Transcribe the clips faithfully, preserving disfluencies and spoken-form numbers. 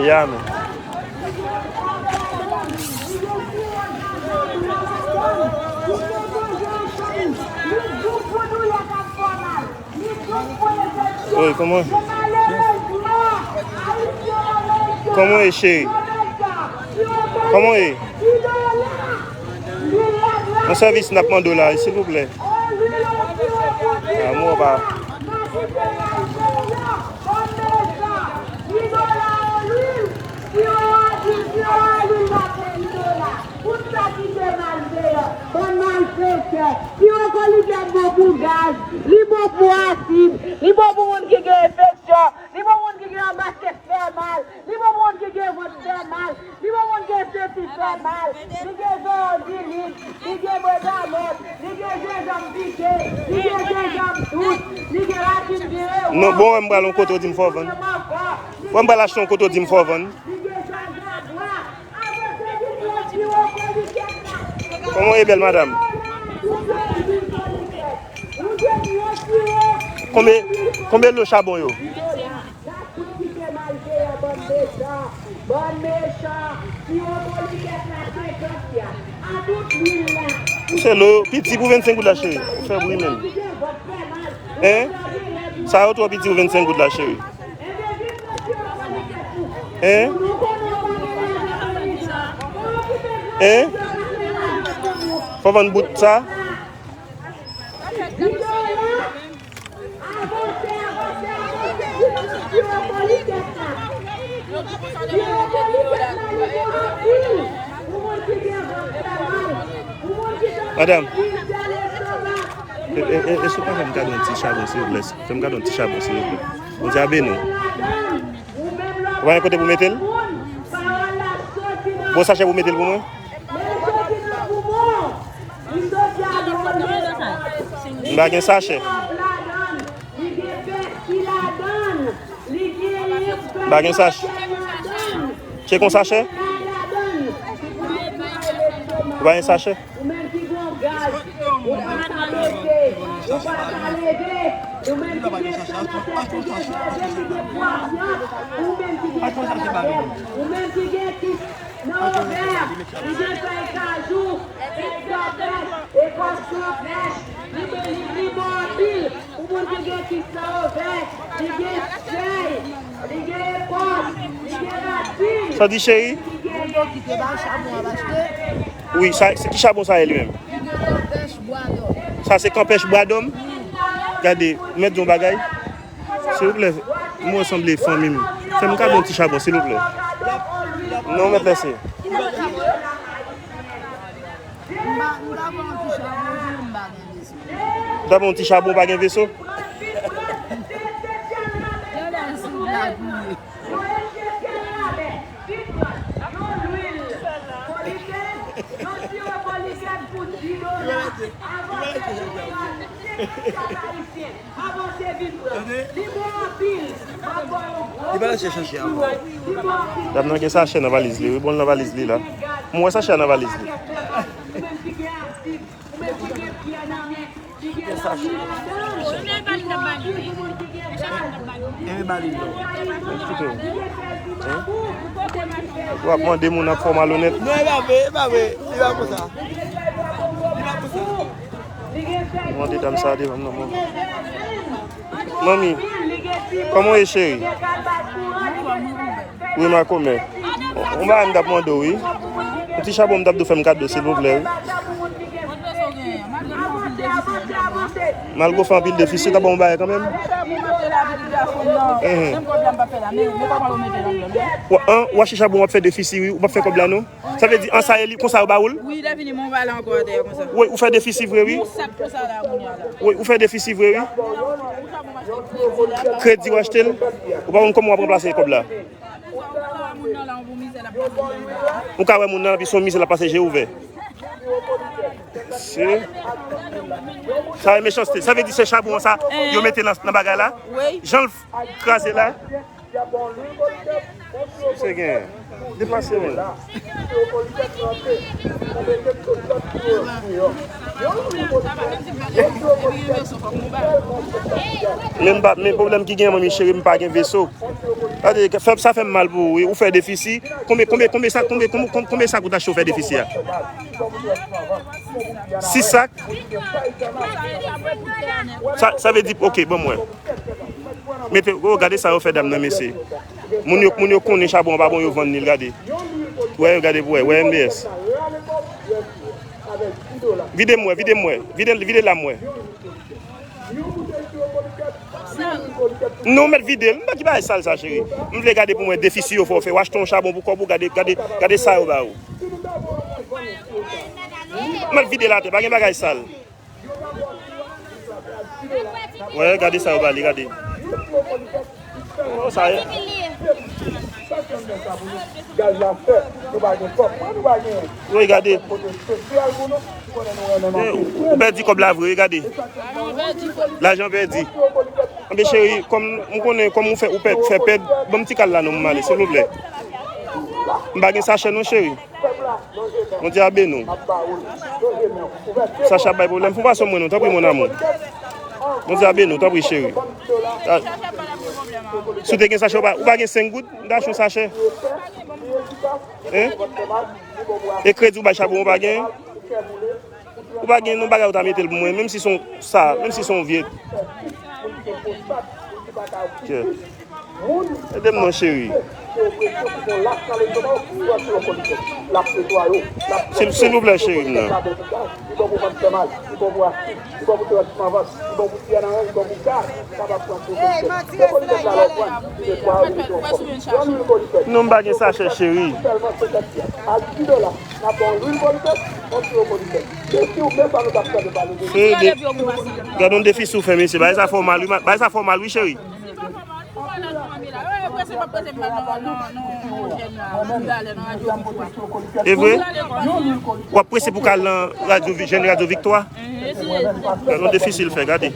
Ya men. Oi, kòman? Kòman w ye, cheri? Kòman w ye? Yon sèvis n ap mande w la, silvouplè. Amò pa. Pou sa ki te malveyan, bann malfektè, Piwo Polikèt bon pou gaz, li bon pou asid, li bon pou moun ki gen enfeksyon, li bon moun ki gen anbasket fè mal, li bon pou moun ki gen vant fè mal, li bon moun gen sesi fè mal, li gen zoyozilit, li gen bredamòt, li gen jenjanm pike, li gen jenjanm dous, li gen rasin vire wòs. Non, bon, wè m pral yon kote w di m fò vann. Wè m pral achte yon kote w di m fò vann. Kòman w ye, bèl madanm? Konbyen, konbyen lo chabon yo? Se lo piti pou vennsenk goud la, cheri. Ou fè bri menm. Hein? Sa yo twò piti pou vennsenk goud la, cheri. Hein? Hein? Fò vann bout sa. Madanm, e, e, e, èske w pa fè m kado yon ti chabon, silvouplè? Fè m kado yon ti chabon, silvouplè. Bondye a beni w. Ou pa gen kote pou mete l? Bon, sachè pou mete l pou mwen? M pa gen sachè. M pa gen sachè. Tcheke yon sachè. Ou pa gen sachè. Ou menm ki gon gaz, ou pa ka mete, ou pa ka leve, ou menm ki gen sèl atè, ki gen jède, ki gen pwasyans, ou menm ki gen sèl atè, ou menm ki gen kis nan ovè, ki gen fèy kajou, fèy kanpèch, ekòs kanpèch, li, li, li bon anpil. Pou moun ki gen kis nan ovè, li gen fèy, li gen ekòs, li gen rasin. Sa w di, cheri? Wi, sa, se ki chabon sa ye li menm? Sa se kanpèch bwadòm? Gade, m mèt di yon bagay. Silvouplè, m wè w sanble fanmi m. Fè m kado yon ti chabon, silvouplè. Non, mèt lèse. M pa, m pa pran yon ti chabon, m pa gen. Ou ta pran yon ti chabon, ou pa gen veso? Gade sou blag ou ye. Li pa lese chache a. Dam nan gen sachè nan valiz li, wi, bon, nan valiz li la. M wè sachè a nan valiz li. Enben, ba li non. Kite w. Hein? W ap mande moun ap fè w malonèt. Non, e pa vre, e pa vre. Li pa konsa. Li pa konsa. Mande dam sa devan m nan, manmi. Manmi, kòman w ye, cheri? Wi, makomè. Yon bagay m t ap mande w, wi. Yon ti chabon m t ap dou fè m kado, silvouplè, wi. Malgre w fè anpil defisi, w ta ban m yon bagay kanmenm. Enhen. An, w achte chabon, w ap fè defisi, wi. Ou p ap fè kòb la, non? Sa vle di, an sa ye li, konsa yo ba ou l? Wi, lè fini, mwen ba l ankò atè konsa. Wi, ou fè defisi vre, wi. Yon sak konsa la, kounye a la. Wi, ou fè defisi vre, wi. Kredi w achte l, ou pa konn kòman w ap ranplase kòb la. Ou ka wè moun nan, epi se yon mizè l ap pase je ouvè. Se sa e mechanste. Sa vle di se chabon sa yo mete nan, nan bagay la? Jan l kraze la. Se gen. Deplase, men. Men m pa, men pwoblèm ki gen, manmi cheri, m pa gen veso. Gade, fè, sa fè m mal pou ou, wi. Ou fè defisi. Konbyen, konbyen, konbyen sa, konbyen, konbyen, konbyen sak ou t achte ou fè defisi a? Sis sak? Sa, sa vle di, ok, ban m wè. Mete, oh, gade sa yo fè dam nan, mesye. Moun yo, moun yo konnen chabon an pa bon, yo vann li l, gade. Wè, gade pou wè, wè M B S. Vide m wè, vide m wè. Vide, vide la m wè. Non, mèt vide l. M pa ki bagay sal sa, cheri. M vle gade pou mwen defisi yo fè w fè. W achte yon chabon pou kòb ou, gade, gade, gade sa yo ba ou. Mèt vide l atè, pa gen bagay sal. Wè, gade sa yo ba li, gade. Oh, sa ye. Wi, gade. Eh, ou, ou pèdi kòb la vre, wi, gade. Lajan pèdi. Anben cheri, kòm m konnen, kòm ou fè, ou pè, fè pèd, ban m ti kal la non, m ale, silvouplè. M pa gen sachè non, cheri. Bondye a beni w. Sachè ap bay pwoblèm. Fon fason mwen non, tanpri, mon amour. Bondye a beni w, tanpri, cheri. Ah. Si w te gen sachè, ou pa, ou pa gen senk goud, m ta achte yon sachè. Hein? E kredi ou bay chabon, ou pa gen? Ou pa gen yon bagay ou ta mete l pou mwen, menm si se yon sa, menm si se yon vye. Ok. Ede m non, cheri. Sil, silvouplè, cheri m nan. Non, m pa gen sachè, cheri. Gade yon defisi ou fè, mesye. Bagay sa fè w mal, wi, ma-, bagay sa fè w mal, wi, cheri. E vre? W ap prese pou k al nan radyo, jèn radyo Viktwa? Gade yon defisi l fè, gade.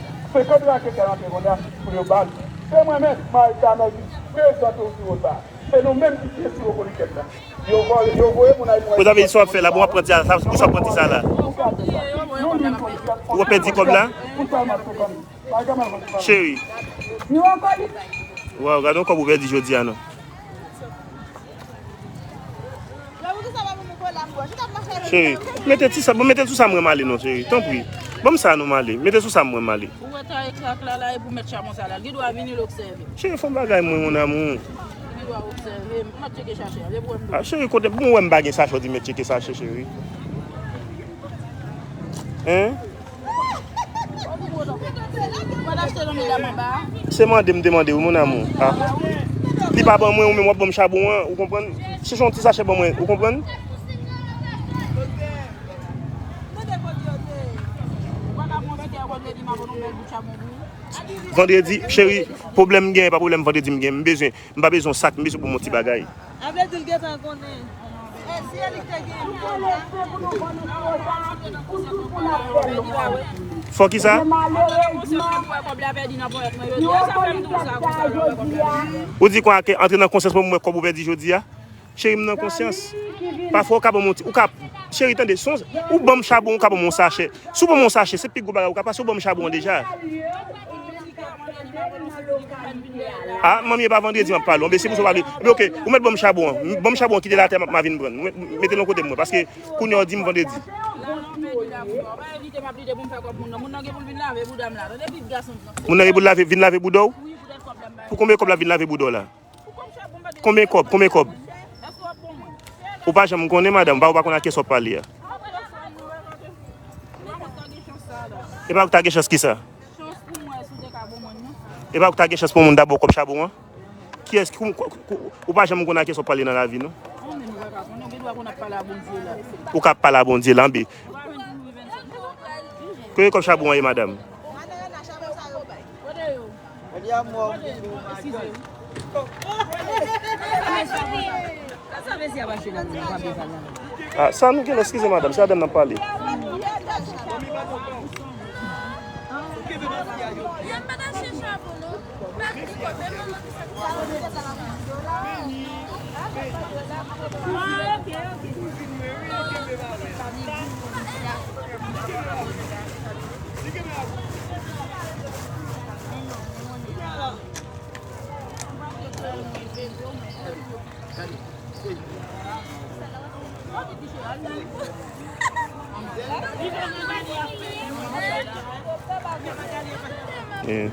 Se mwen menm, Mari Kamèl, ki prezante w siro sa. Se nou menm ki siye siro polikèt la. Yo vòlè, yo voye moun al pran. Sa vle di sa w ap fè la, bon, w ap pran ti sa, pou sa w pran ti sa la. Ou ap pèdi kòb la? Cheri. Waw, gade yon kòb ou pèdi jodi a non. Cheri, mete ti sa, bon, mete sou sa mwen m ale non, cheri. Tanpri. Ban m sa non, m ale. Mete sou sa mwen m ale. Ou wè ta ekrak la la, e pou mèt chabon sa la. Li dwa vini l obsève. Cheri, fè yon bagay mwen, mon amour. Li dwa obsève. M ap tcheke sachè a. Depi w wè m. Ah, cheri, kote pou mwen wè m pa gen sachè, w di mèt tcheke sachè, cheri. Hein? Se mande m te mande wi, mon amour. Ah. Li pa ban mwen, ou menm w ap ban m chabon an, ou konprann? Chèche yon ti sachè ban mwen, ou konprann? Vandredi, cheri, pwoblèm m gen, pa pwoblèm vandredi m gen. M bezwen, m pa bezwen yon sak, m bezwen pou m yon ti bagay. A vle di l gentan konnen. E si e li k te gen pou l la? Fò kisa? Ou di kwa ke antre nan konsyans mwen, mwen wè kòb ou pèdi jodi a? Cheri, m nan konsyans. Pafwa ou ka ban m yon ti, ou ka, cheri, tande, se yon, ou ban m chabon, ou ka ban m yon sachè. Si w ban m yon sachè, se pi gwo bagay ou ka, paske ou ban m chabon an deja. Ah, manmi, e pa vandredi m ap pale w. Enben, se pou sa w pale. Enben, ok, ou mèt ban m chabon an. Ban m chabon an, kite l atè, m ap, m a vin pran l. Mete l yon kote mwen, paske kounye a w di m vandredi. Moun nan gen pou l lave, vin lave bouda w. Pou konbyen kòb l ap vin lave bouda w la? Konbyen kòb? Konbyen kòb? Ou pa janm konnen, madanm, ou pa, ou pa konn a kiyès w ap pale a. E pa ou ta gen chans kisa? E pa ou ta gen chans pou moun ta ba w kòb chabon an? Kiyès, kou, kou, kou, ou pa janm konn a kiyès w ap pale nan lavi, non? Ou ka ap pale a Bondye la, enben. Kote kòb chabon an ye, madanm? Ah, sa nou gen la, eskize madanm, se avè m n ap pale. Yeah.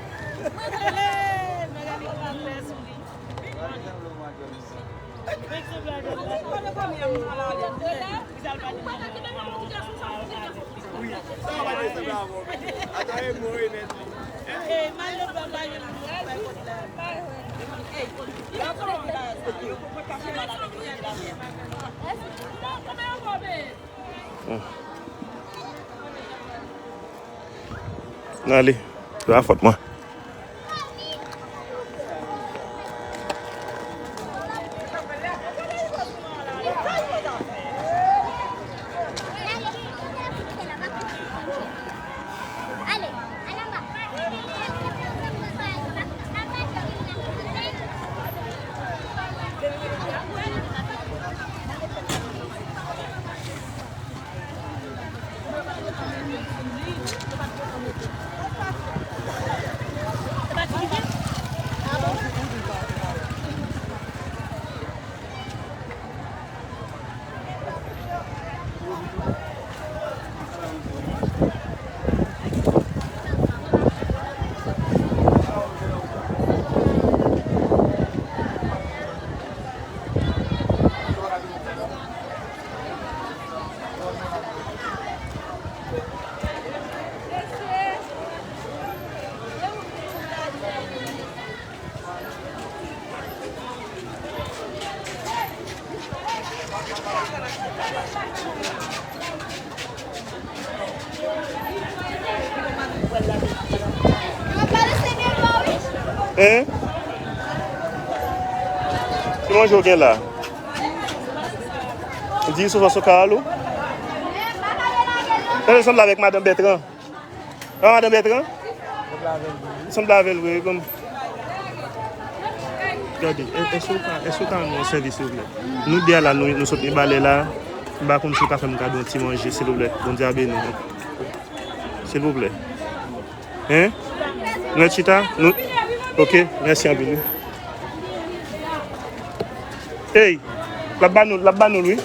N ale. Se pa fòt mwen. Hein? Ki manje w gen la? Di sou sou kalalou. Tande sanble avèk madan Bètran. Ah, madan Bètran? Sanble avè l vre, kòm. Gade, è-, èske w ka, èske w ka rann mwen yon sèvis, silvouplè? Nou de a la, nou, nou sot mibalè la. M pa konn si w ka fè m kado yon ti manje, silvouplè. Bondye a beni w. Silvouplè. Hein? Nou ret chita? Nou, ok, mèsi anpil, wi. Ey, l ap ba nou, l ap ba nou l, wi.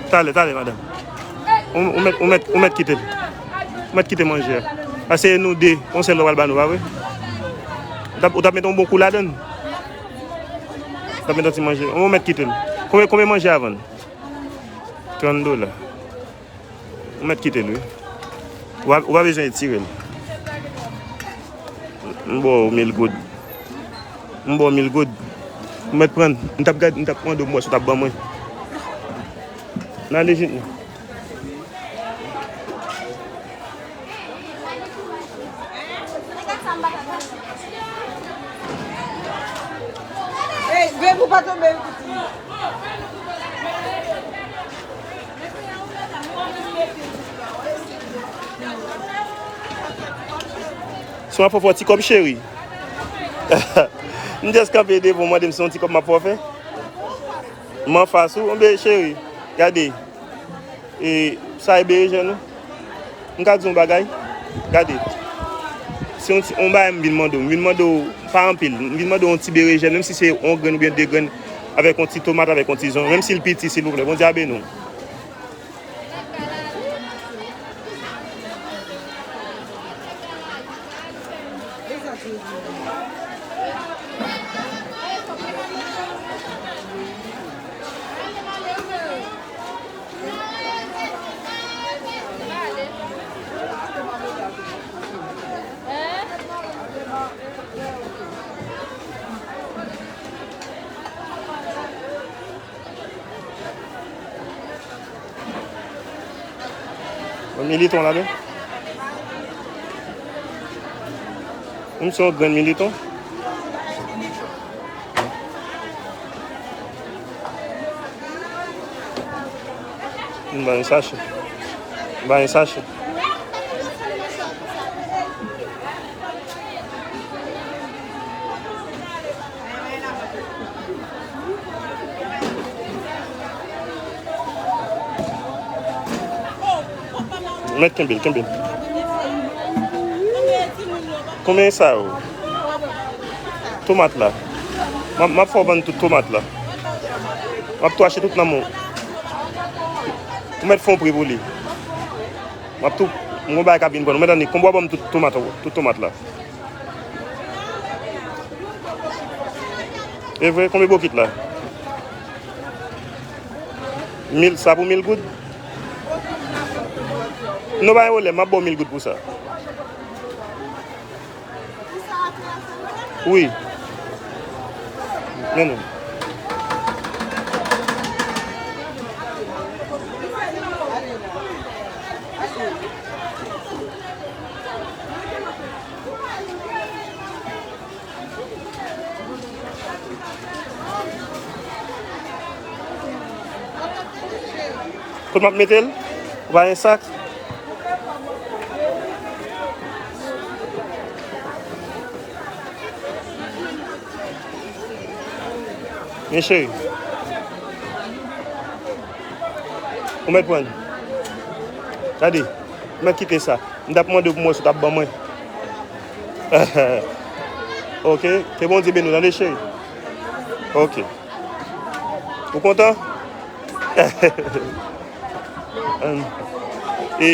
Talè, talè, madanm. Ou, ou mèt, ou mèt, ou mèt kite l. Ou mèt kite manje a. Paske nou de, yon sèl lè w pral ba nou, pa vre? Ou t ap, ou t ap mete yon bon kou ladann. Ou t ap mete yon ti manje. Ou mèt kite l. Konbyen, konbyen manje a vann? Trant dola. Ou mèt kite l, wi. Ou pa, ou pa bezwen etire l. M ba w mil goud. M ba w mil goud. Ou mèt pran l. M t ap gad, m t ap mande w m wè si w t ap ban mwen. N ale jit nou. Ey, Greg, ou pa tonbe. Si w ap fè w ti kòb, cheri. M just kanpe devan w, mande m si se yon ti kòb m ap fè w fè. M anfas ou, enben, cheri. Gade. E, sa e berejèn, wi. M ka di yon bagay? Gade. Se yon ti, yon bagay m vin mande w. M vin mande w, pa anpil. M vin mande w yon ti berejèn, menm si se yon grenn oubyen de grenn, avèk yon ti tomat, avèk yon ti zonyon. Menm si l piti, silvouplè. Bondye a beni w. Yon militon ladan. M se yon grenn militon. M ba yon sachè. M ba yon sachè. Mèt kenbe l, kenbe l. Konbyen sa yo? Tomat la. M ap, m ap fè w vann tout tomat la. M ap tou achte tout nan men w. Ou mèt fè yon pri pou li. M ap tou, m gon bagay k ap vin pran. Ou mèt annik, konbo a ban m tout tomat, tout tomat la. E vre, konbyen bokit la? Mil, sa pou mil goud? Non, pa gen pwoblèm, m ap ba w mil goud pou sa. Wi. Men non. Kot m ap mete l? Ou pa gen sak? Men cheri. Ou mèt pran. Gade. Ou mèt kite sa. M t ap mande w pou m wè si w t ap ban mwen. Ok. Ke Bondye beni w, tande, cheri. Ok. Ou kontan? E,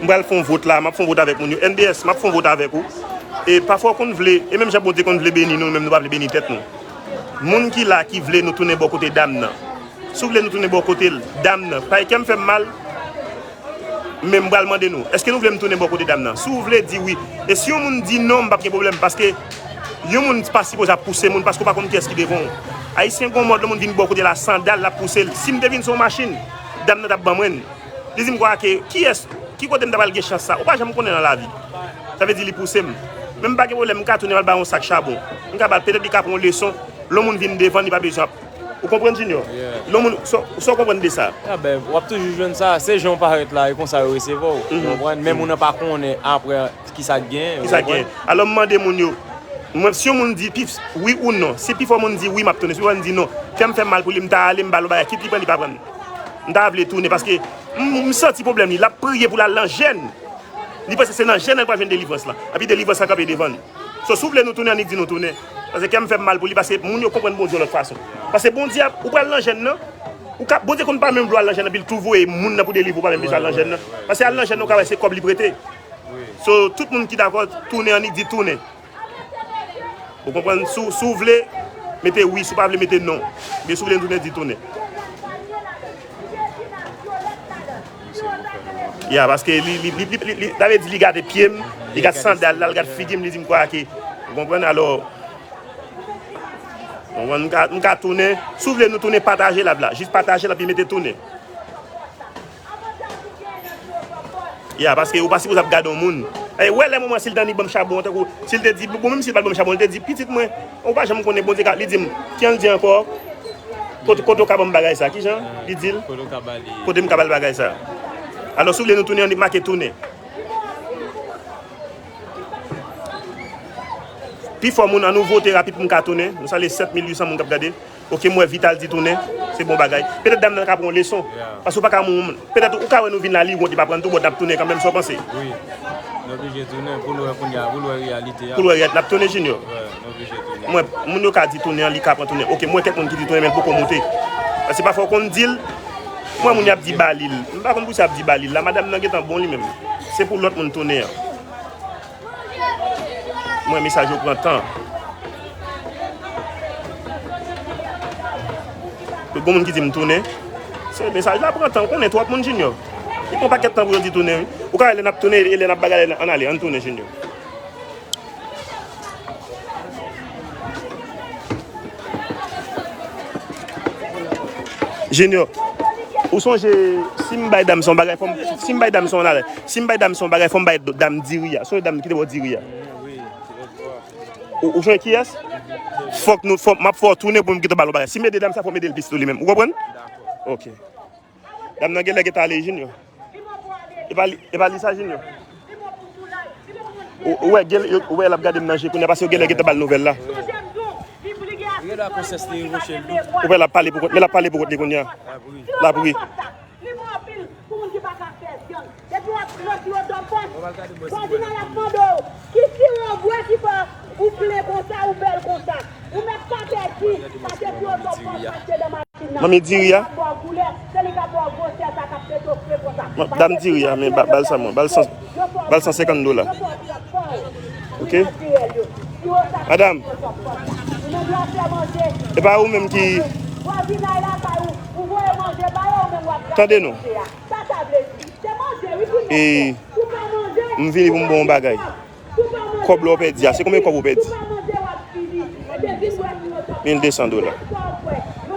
m pral fè yon vot la, m ap fè yon vot avèk moun yo. N B S, m ap fè yon vot avèk ou. E pafwa w konn vle, e menm jan Bondye konn vle beni nou, nou menm nou pa vle beni tèt nou. Moun ki la ki vle nou tounen bò kote dam nan. Si w vle nou tounen bò kote l, dam nan. Pa kè m fè m mal, men m pral mande nou, èske nou vle m tounen bò kote dam nan? Si w vle, di wi. E si yon moun di non, m p ap gen pwoblèm, paske yon moun pa sipoze ap pouse moun, paske w pa konn kiyès ki devan w. Ayisyen gon mòd, lè moun vin bò kote l a sandal, l ap pouse l. Si m te vin sou yon machin, dam nan t ap ban mwen l. Li di m kwa ke, kiyès, ki kote m ta pral gen chans sa? Ou pa janm konnen nan lavi. Sa vle di li pouse m. Men m pa gen pwoblèm, m ka tounen, m al ba yon sak chabon. M ka ba l, petèt li ka pran yon leson. Lè yon moun vin devan, li pa bezwen ap Ou konprann, Junior? Yeah. Lè yon moun, sa, sa w konprann de sa? Ah ben, w ap toujou jwenn sa. Se jan w parèt la, e konsa yo resevwa w. Ou konprann? Menm moun nan pa konnen apre ki sa k genyen. Ki sa k genyen? Alò, m mande moun yo, mwen, si yon moun di pi, wi ou non, si pifò moun di wi, m ap tounen. Si pifò moun di non, fè m fè mal pou li, m ta ale, m ba l yon bagay, kit li pran, li pa pran. M ta vle tounen, paske m, m santi pwoblèm li. L ap priye pou l al nan jèn. Li panse se nan jèn nan li pral jwenn delivrans lan. Epi delivrans lan kanpe devan l. So, si w vle nou tounen, annik di nou tounen. Paske kè m fè m mal pou li, paske moun yo konprann Bondye yon lòt fason. Paske Bondye ap, ou pral nan jèn nan, ou ka, Bondye konn pa menm vle w al nan jèn nan, epi l tou voye moun nan pou delivre w, pa menm bezwen al nan jèn nan. Paske al nan jèn nan, ou ka wè se kòb li prete. So, tout moun ki dakò, tounen, annik di tounen. Ou konprann? Si w, si w vle, mete wi, si w pa vle, mete non. Men si w vle n tounen, di tounen. Ya, paske li, li, li, li, li, li, sa vle di li gade pye m, li gade sandal la, li gade figi m, li di m kwake. Ou konprann? Alò, ou konprann, m ka, m ka tounen. Si w vle nou tounen, pataje live la. Jis pataje l, epi mete tounen. Ya, paske ou pa sipoze ap gade yon moun. E, wè lè moman si l te annik ban m chabon an, tankou, si l te di, bon, menm si l pa t ban m chabon, li te di, pitit mwen, ou pa janm konnen Bondye ka, li di m, kijan l di ankò? Kote, kote w ka ban m bagay sa? Kijan? Li di l. Kote w ka ba li? Kote m ka ba l bagay sa? Alò, si w vle nou tounen, annik make tounen. Pifò moun, ann nou vote rapid pou m ka tounen. Nou salye sèt mil uit san moun k ap gade. Ok, m wè Vital di tounen, se bon bagay. Petèt dam nan ka pran yon leson. Paske ou pa ka moun, petèt ou ka wè nou vin la, li wont, li pa pran tou, bon, n ap tounen kanmenm, sa w panse? Wi. Nou oblije tounen pou nou wè kounye a, pou nou wè reyalite a. Pou nou wè reyalite, n ap tounen, Junior. Wè, nou oblije tounen. M wè, moun yo ka di tounen an, li ka pran tounen. Ok, m wè kèk moun ki di tounen, men l poko moute. Paske pafwa w konn di l, m wè moun y ap di ba li l. M pa konn poukisa y ap di ba li l la, madanm nan gentan bon li menm. Se pou lòt moun tounen an. Mwen, mesaj yo pran tan. Tout bon moun ki di m tounen, se mesaj la pran tan. Ou konnen twòp moun, Junior. Li pran pakèt tan pou yo di tounen, wi. Ou ka wè lè n ap tounen, e lè n ap bagay, ann ale, ann tounen, Junior. Junior, ou sonje si m bay dam sa yon bagay, fò m, si m bay dam sa yon bagay, si m bay dam sa yon bagay, fò m bay dam diri a. Sonje dam ki te ba w diri a. Ou, ou sonje kiyès? Fòk nou, fòk, m ap fè w tounen pou m gentan ba l yon bagay. Si m ede dam sa, fò m ede l plis tou li menm. Ou konprann? Ok. Dam nan genlè gentan ale, Junior. E pa li, e pa li sa, Junior. Ou, ou wè, gen, ou wè l ap gade m nan je kounye a, paske yo genlè gentan ba l nouvèl la. Ou wè l ap pale pou kont, men l ap pale pou kont li kounye a. L ap ri. Li bon anpil pou moun ki pa ka fè vyann. Depi w ap rantre odò pòch, vwazinay ap mande w, ki siwo w bwè ki fè w Ou plen konsa, ou bèl konsa. Ou mèt pa pèdi, paske pi yo sòt fò pwente nan machin nan. Manmi diri a. Se li k ap ba w gwosè sa k ap fè tofre konsa. Ma-, dam diri a, men ba-, ba l sa mwen. Ba l san, ba l san senkant dola. Ok? Madanm. E pa ou menm ki. Tande non. E m vini pou m ba w yon bagay. Kòb la w pèdi a, se konbyen kòb ou pèdi? Mil de san dola.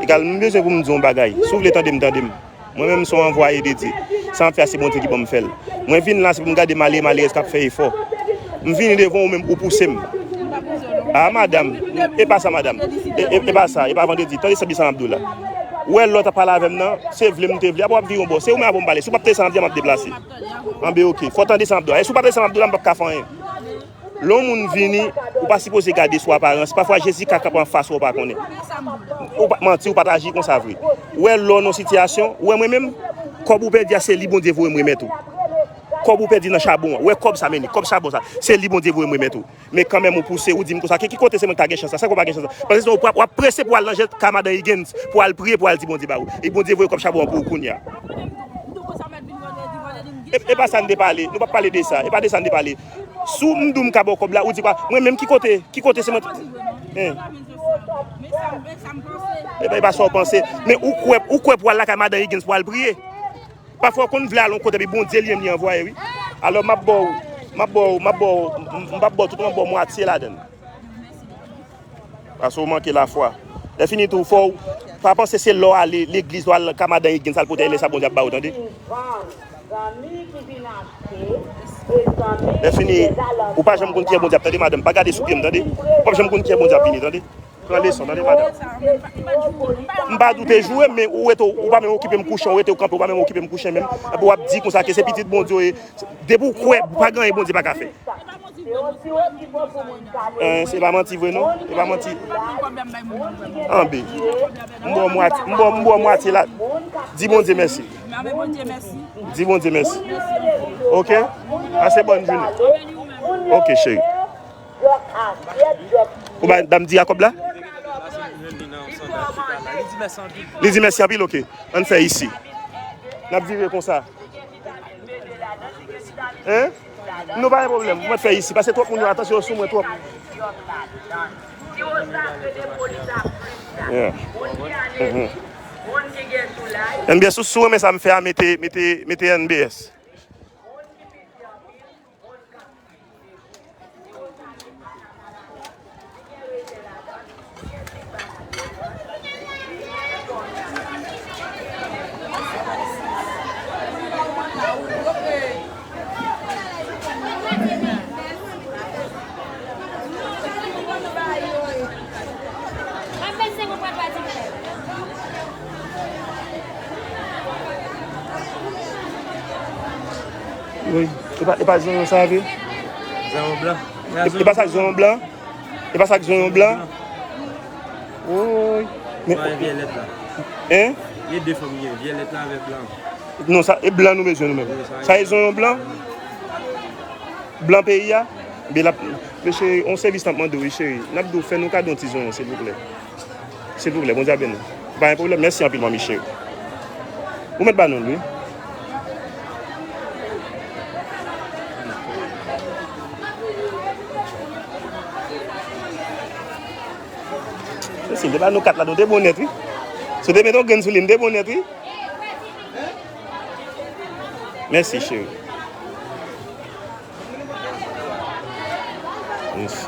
Egal, m bezwen pou m di w yon bagay. Si w vle tande m, tande m. Mwen menm se yon anvwaye de Dye. Sa m ap fè a, se Bondye ki ban m fè l. Mwen vin la, se pou m gade malere, malerèz k ap fè efò. M vini devan w menm, ou pouse m. A, madanm, e pa sa, madanm. E, e, e pa sa, e pa vandredi. Tande sa, sa m ap di w la. Ou wè lòt ap pale avè m nan, se vle m te vle. Apa w ap vire yon bò. Se ou menm ap ba m pale. Si w p ap tande sa m ap di a, m ap deplase. Anben, ok. Fò w tande sa m ap di w la. E si w pa tande sa m ap di w la, m p ap ka fè anyen. Lè yon moun vini, ou pa sipoze gade sou aparans. Pafwa, Jezi ka kanpe anfas ou, ou pa konnen. Ou pa, manti, ou pa t aji konsa vre. Ou wè lè w nan yon sitiyasyon, ou wè mwen menm, kòb ou pèdi a, se li Bondye voye m remèt ou. Kòb ou pèdi nan chabon an. Ou wè kòb sa, men li, kòb chabon sa, se li Bondye voye m remèt ou. Men kanmenm ou pouse, ou di m konsa, ki, ki kote se mwen ki ta gen chans la? Sa k ou pa gen chans la? Paske se w ap, w ap prese pou al nan jèt ka madan Higgins, pou al priye, pou al di Bondye ba ou. E Bondye voye kòb chabon an pou ou kounye a. E, e pa sa n te pale. Nou p ap pale de sa. E pa de sa n te pale. Si w m di w m ka ba w kòb la, ou di kwa? Mwen menm ki kote? Ki kote se mwen? Hein. E pa, e pa sa w panse. Men ou kwè, ou kwè pou al lakay madan Higgins pou al priye. Pafwa w konn vle al yon kote, epi Bondye li menm li anvwaye, wi. Alò, m ap ba w, m ap ba w, m ap ba w, m, m p ap ba w tout, m ap ba w mwatye ladan l. Paske w manke lafwa. Lè fini tou, fò w pa panse se lè w ale legliz, w al ka madan Higgins, al pote lè sa Bondye ap ba w, tande. Lè fini, ou pa janm konn kiyès Bondye ap tande, madanm. Pa gade sou pye m, tande. Ou p ap janm konn kiyès Bondye ap vini, tande. Pran leson, tande, madanm. M pa di w te joure m, men ou rete, ou pa menm okipe m kouchen, ou rete w kanpe, ou pa menm okipe m kouchen menm. Epi w ap di konsa ke se pitit Bondye w ye. Depi w kwè, pa gen anyen Bondye pa ka fè. Eh, se pa manti vre non. Se pa manti. Anbe. M ba w mwatye, m ba w, m ba w mwatye la. Di Bondye mèsi. Di Bondye mèsi. Ok? Pase bòn jounen. Ok, cheri. Ou ba dam di a kòb la? Li di mèsi anpil, ok. Ann fè isi. N ap vire konsa. Hein? Nou pa gen pwoblèm. Mwen fè isi. Paske twòp moun yo, atansyon yo sou mwen twòp. Yeah. Mhm. N B S, si w renmen sa m fè a, mete, mete, mete N B S. Wi. E pa, e pa zonyon sa vre? Zonyon blan. E, e pa sa k zonyon blan? E pa sa k zonyon blan? Woy. Men, vyèlèt la. Hein? Gen de fòm gen, vyèlèt la avèk blan. Non, sa, e blan nou bezwen nou menm. Wi, sa, sa e zonyon blan? Blan peyi a? Byen, l ap, mesye, yon sèvis n ap mande w, wi, cheri. N ap di w fè nou kado yon ti zonyon, silvouplè. Silvouplè, Bondye a beni w. Pa gen pwoblèm. Mèsi anpil, manmi cheri. Ou mèt ba nou l, wi. Mèsi, m te ba nou kat la, nou te bon nèt, wi. Si w te mete yon grenn sou li, m te bon nèt, wi. Mèsi, cheri. Mèsi.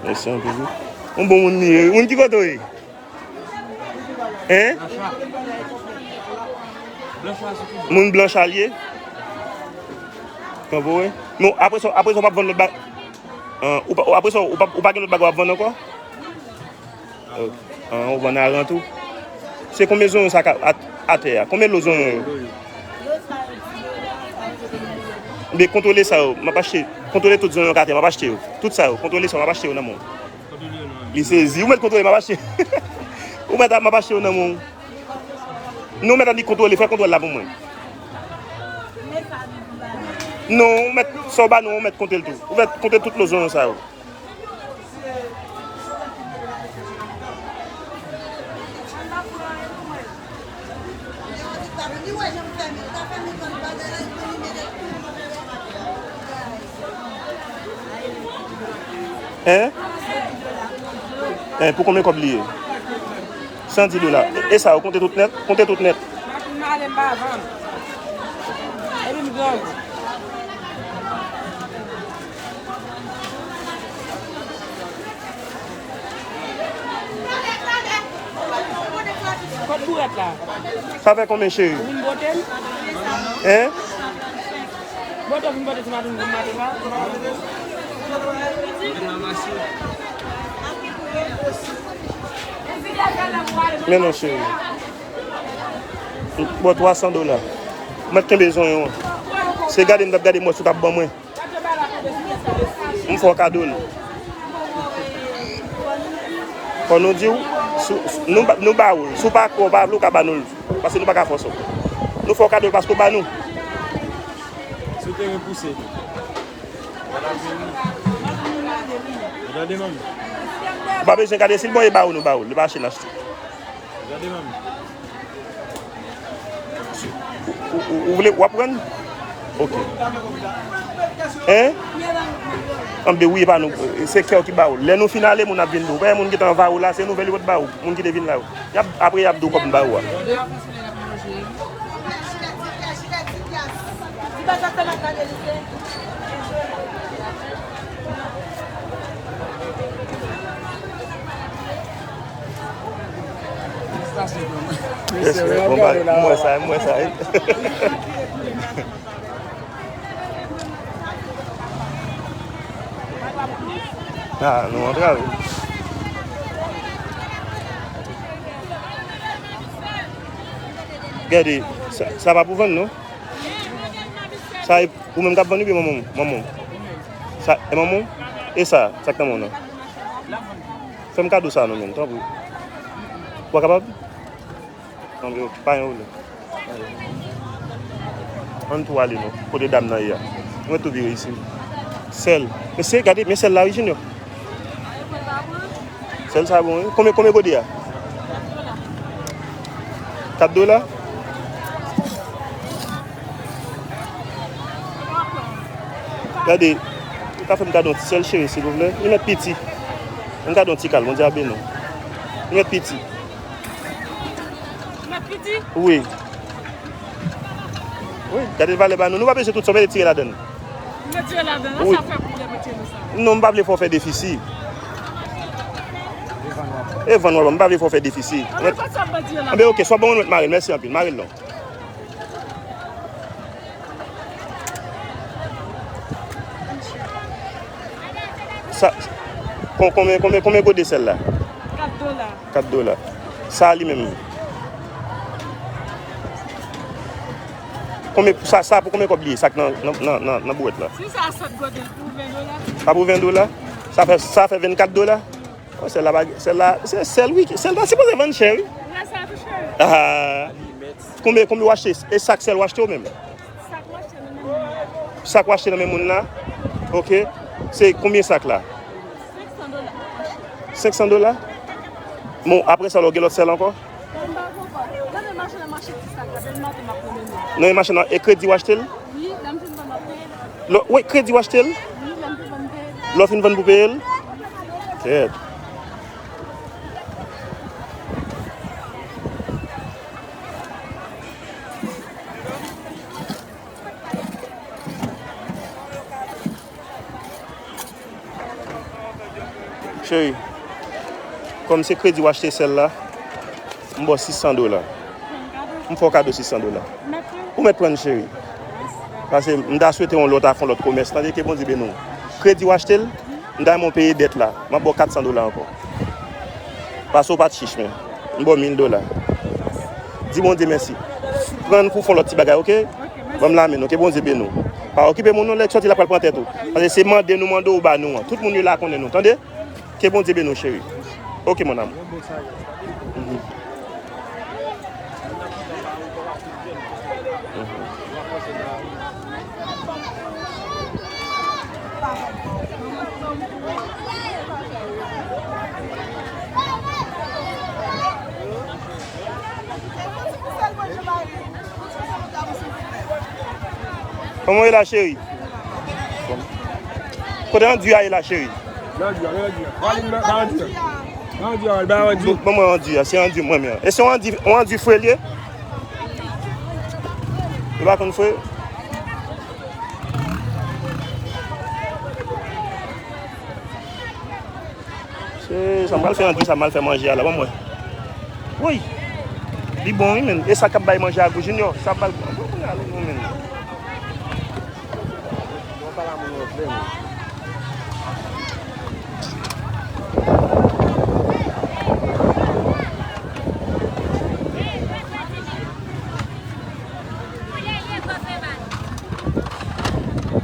Mèsi anpil, wi. Yon bon moun li ye, wi. Moun ki kote w ye? Hein? Moun Blanch a l ye? Konprann, wi. Non, apre sa, apre sa, w p ap vann lòt ba-, ah, ou pa, apre sa, ou pa, ou pa gen lòt bagay w ap vann ankò? Ok. Ah, ou vann aran tou? Se konbyen zonyon sa ka at-, atè a? Konbyen lo zonyon yo? Be, kontwole sa yo, m ap achte. Kontwole tout zonyon k atè, m ap achte yo. Tout sa yo, kontwole sa yo, m ap achte yo nan men w. Li sezi. Ou mèt kontwole, m ap achte. Ou mèt, m ap achte yo nan men w. Non, mèt annik kontwole, fè kontwòl la pou mwen. Non, ou mèt, sa w ba nou, ou mèt konte l tou. Ou mèt konte tout lo zonyon sa yo. Hein? Hein, pou konbyen kòb li ye? San di dola. E, e sa, ou konte tout nèt? Konte tout nèt. M ale, m pa vann. Epi m grangou. Kot bourèt la? Sa fè konbyen, cheri? Ou vin pote l? Hein? Bote, ou vin pote ti maten, ti maten la? Men non, cheri. Bon, twa san dola. Mwen t kenbe zonyon an. Se gade m t ap gade m wè si w t ap ban mwen. M fè w kado l. Fò nou di w, si w- nou ba- nou ba ou l. Si w pa kwè, w pa vle, w ka ba nou l. Paske nou pa ka fòse w. Nou fè w kado l paske w ba nou. Si w te repouse li. Gade manmi. Ou pa bezwen gade si l bon, e ba ou nou ba ou l. Li pa achte, n achte. Gade manmi. Ou, ou, ou vle, w ap pran? Ok. Hein? Anben wi, e pa nou. Se kè w ki ba ou. Lè nou fin ale, moun ap vin di w. Ou wè moun ki te anvayi w la, se nouvèl yo pot ba ou. Moun ki te vin la yo. Y ap, apre y ap di w kòb m ba ou a. Respè, bon bagay. M wè sa, m wè sa, wi. Ah, nou antrave. Gade, sa, sa pa pou vann, non? Sa e ou menm k ap vann oubyen manman w? Manman w. Sa, e manman w? E sa, sa k nan men w nan? Fè m kado sa non, menm, tanpri. Ou pa kapab? Anben, ok, pa gen pwoblèm. Ann tou ale non, kote dam nan ye a. Nou mèt tou vire isi. Sèl. Mesye, gade, men sèl la wi, Junior. Sèl sa bon, wi. Konbyen, konbyen gode a? Kat dola? Gade, ou ka fè m kado yon ti sèl, cheri, silvouplè? Li mèt piti. Fè m kado yon ti kal, Bondye a beni w. Li mèt piti. Li mèt piti? Wi. Wi, gade valè ba nou. Nou pa bezwen tout sa, ou mèt tire ladann. Ou mèt tire ladann, wi. Sa fè pou lè mwen tire sa. Non, m pa vle fè w fè defisi. E vann w ap vann. M pa vle fè w fè defisi. Anben, kot sa m mèt tire ladann? Anben, ok, swa bon, mwen mèt mare l. Mèsi anpil. Mare l non. Sa, kon-, konbyen, konbyen, konbyen gode sèl la? Kat dola. Kat dola. Sa li menm. Konbyen, sa, sa pou konbyen kòb li ye? Sa k nan, nan, nan, nan, nan bouwèt la? Si sa sèt gode, pou ven dola. Sa pou ven dola? Sa fè, sa fè vennkat dola? Oh, sèl la pa, sèl la, se sèl wi, sèl la sipoze vann chè wi. Lè sa tou chè. Ah. Konbyen, konbyen w achte? E sak sèl w achte ou menm? Sak w achte nan men moun nan. Sak w achte nan men moun nan? Ok. Se konbyen sak la? Senk san dola. Senk san dola? Bon, apre sa, lè w gen lòt sèl ankò? Mwen pa ankò. Gade machann nan mache ti sak la, depi maten m ap mennen. Nan yon machann nan, e kredi w achte l? Wi, lè m fin vann m ap peye l. Lè, wi, kredi w achte l? Wi, lè m fin vann m peye l. Lè w fin vann pou peye l? Kèt. Cheri, kòm se kredi w achte sèl la, m ba w sis san dola. M fè w kado sis san dola. Ou mèt pran l, cheri. Paske m ta swete yon lè w ta fè yon lòt komès. Tande, ke Bondye beni w. Kredi w achte l, m ta renmen w peye dèt la. M ap ba w kat san dola ankò. Paske w pa t chich, men. M ba w mil dola. Di Bondye mèsi. Pran l pou fè yon lòt ti bagay, ok? Ban m lamen non, ke Bondye beni w. Pa okipe moun non, lè l sòti l ap pral pran tèt ou. Paske se mande nou mande w ba nou an. Tout moun yo la konnen nou, tande? Ke Bondye beni w, cheri. Ok, mon amour. Mhm. Mhm. Kòman w ye la, cheri? Kote anduy a ye la, cheri? Nan anduy a, nan anduy a. Ba anduy a. Nan anduy a, ba anduy. Bon, bon, mwen anduy a, se anduy mwen menm. E se yon anduy, yon anduy fre l ye? Li pa konn fre? Se sa m pral fè anduy sa m pral fè manje a la, ban m wè. Woy! Li bon wi, menn. E sa k ap bay manje a gou, Junior? Sa ap bay gou. Bon, kounye a, li bon, menn.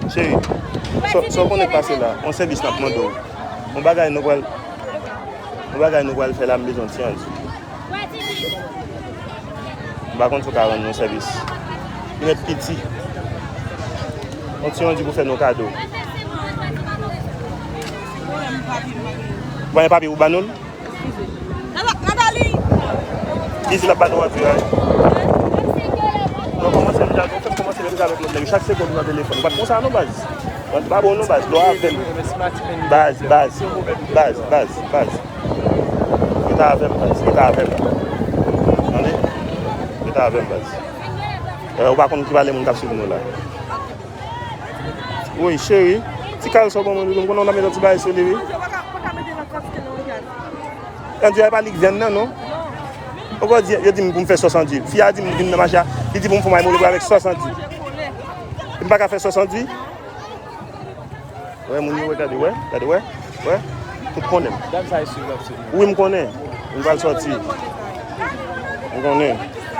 Cheri, sa, sa w konnen k pase la? Yon sèvis n ap mande w. Yon bagay nou pral, yon bagay nou pral fè la, m bezwen ti anduy. M pa konn si w ka rann nou sèvis. Li mèt piti. Yon ti anduy pou fè nou kado. Ou pa gen papye pou ba nou l? Izi l ap bat nou anduy a. Nou kòmanse deja, nou fèk kòmanse menm jan avèk lòt nèg yo. Chak segonn nou nan telefòn. Nou pa t konsa non, baz. Baz, pa bon non, baz. Lò avè m. Baz, baz, baz, baz, baz. Rete avè m, baz. Rete avè m. Tande? Rete avè m, baz. Eh, ou pa konn ki valè moun k ap swiv nou la. Woy, cheri. Ti kal sa w ban mwen, doudou. M konnen w nan mennen ti bagay sou li, wi. Anduy a pa li k vyann nan, non? Ou konn di, yo di m pou m fè sòs anduy. Fi a di m vin nan mache a, li di pou m fè yon mayi moulen avèk sòs anduy. M pa ka fè sòs anduy? Wè, moun yo wè, gade, wè, gade, wè, wè. Tout konnen m. Dam sa e swiv l ap swiv. Wi, m konnen. M pral sòti. M konnen.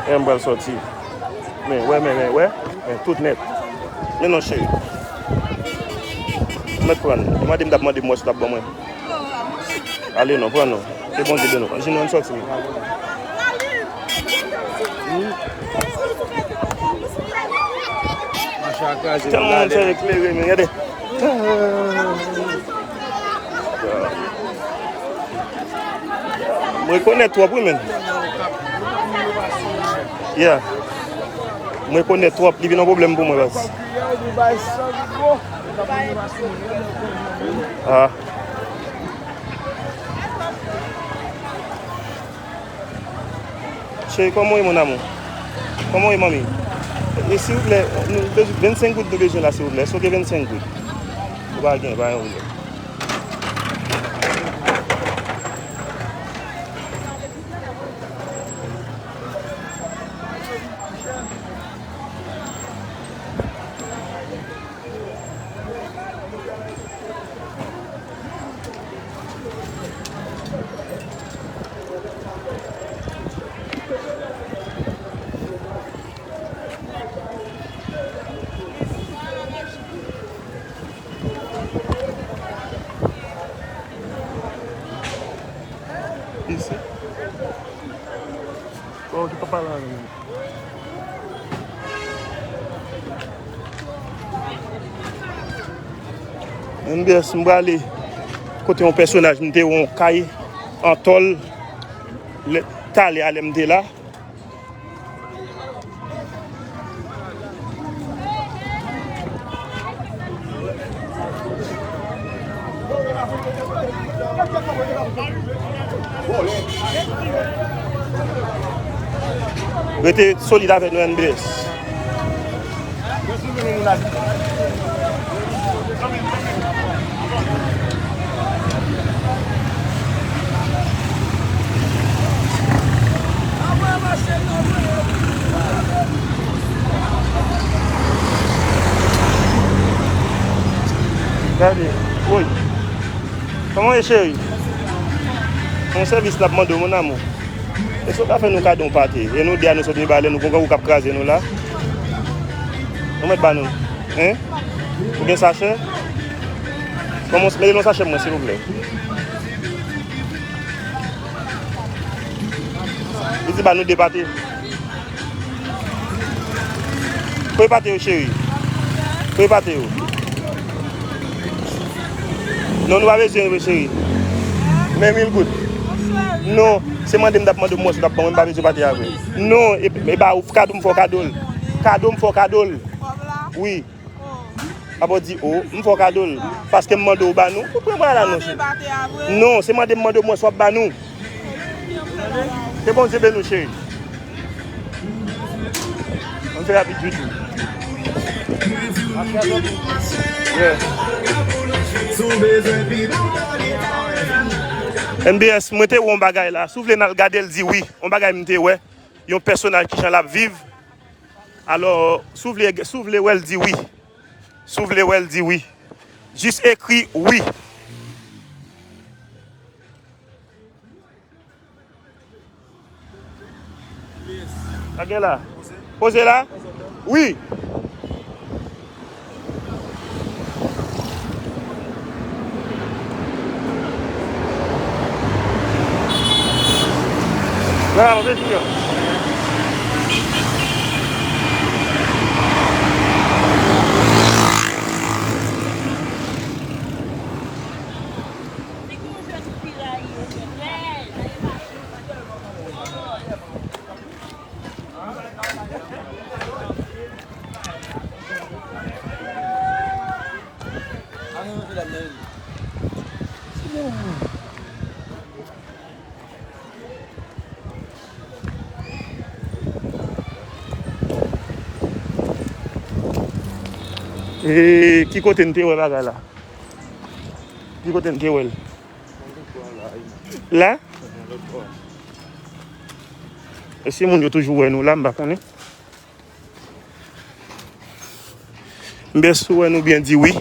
Wè, m pral sòti. Men, wè, men, men, wè. Men, tout nèt. Men non, cheri. Mèt pran. Li mande m t ap mande m wè si l ap ban mwen. Ale non, pran non. Ke Bondye beni w. Junior, ann sòti, wi. Tèlman moun fè eklere, men gade. Mwen rekonèt twòp, wi, men. Yeah. Mwen rekonèt twòp, li vin yon pwoblèm pou mwen, baz. Ah. Cheri, kòman w ye, mon amour? Kòman w ye, manmi? E silvouplè, nou bezwen vennsenk goud nou bezwen la, silvouplè. Èske w gen vennsenk goud? Ou pa gen, pa gen pwoblèm. Isi. Oh, ki papa la menm. M B S, m prale kote yon pèsonaj, m te wè yon kay an tòl, lè, talè a lè m te la. Rete solid avèk nou, N B S. Gade, woy. Kòman w ye, cheri? Yon sèvis n ap mande w, mon amour. Èske w ka fè nou kado yon pate? E nou de a nou sot anba lè nou gon grangou k ap kraze nou la. Nou mèt ba nou. Hein? Ou gen sachè? Kòman, mete nan sachè mwen, silvouplè. Li di ba nou de pate. Kote pate yo, cheri? Wi, pate yo. Non, nou pa bezwen vre, cheri. Men mil goud. Non, se mande m t ap mande w mwen si w t ap ban mwen, m pa bezwen pate a vre. Non, e, e ba ou kado, m fè w kado l. Kado, m fè w kado l. Wi. Apa w di o, m fè w kado l. Paske m mande w ba nou, ou pran bagay la non, cheri. Non, se mande m mande w mwen si w ap ba nou. Ke Bondye beni w, cheri. Ann fè rapid, Djoudjou. Yeah. N B S, mwen te wè yon bagay la. Si w vle n al gade l, di wi. Yon bagay m te wè. Yon pèsonaj ki jan l ap viv. Alò, si w vle, si w vle wè l, di wi. Si w vle wè l, di wi. Jis ekri wi. Sa gen la? Poze la? Wi. Bravo, Virginia. E ki kote n te wè bagay la? Ki kote n te wè l? La? E si moun yo toujou wè nou la, m pa konnen. M byen si w wè nou byen di wi.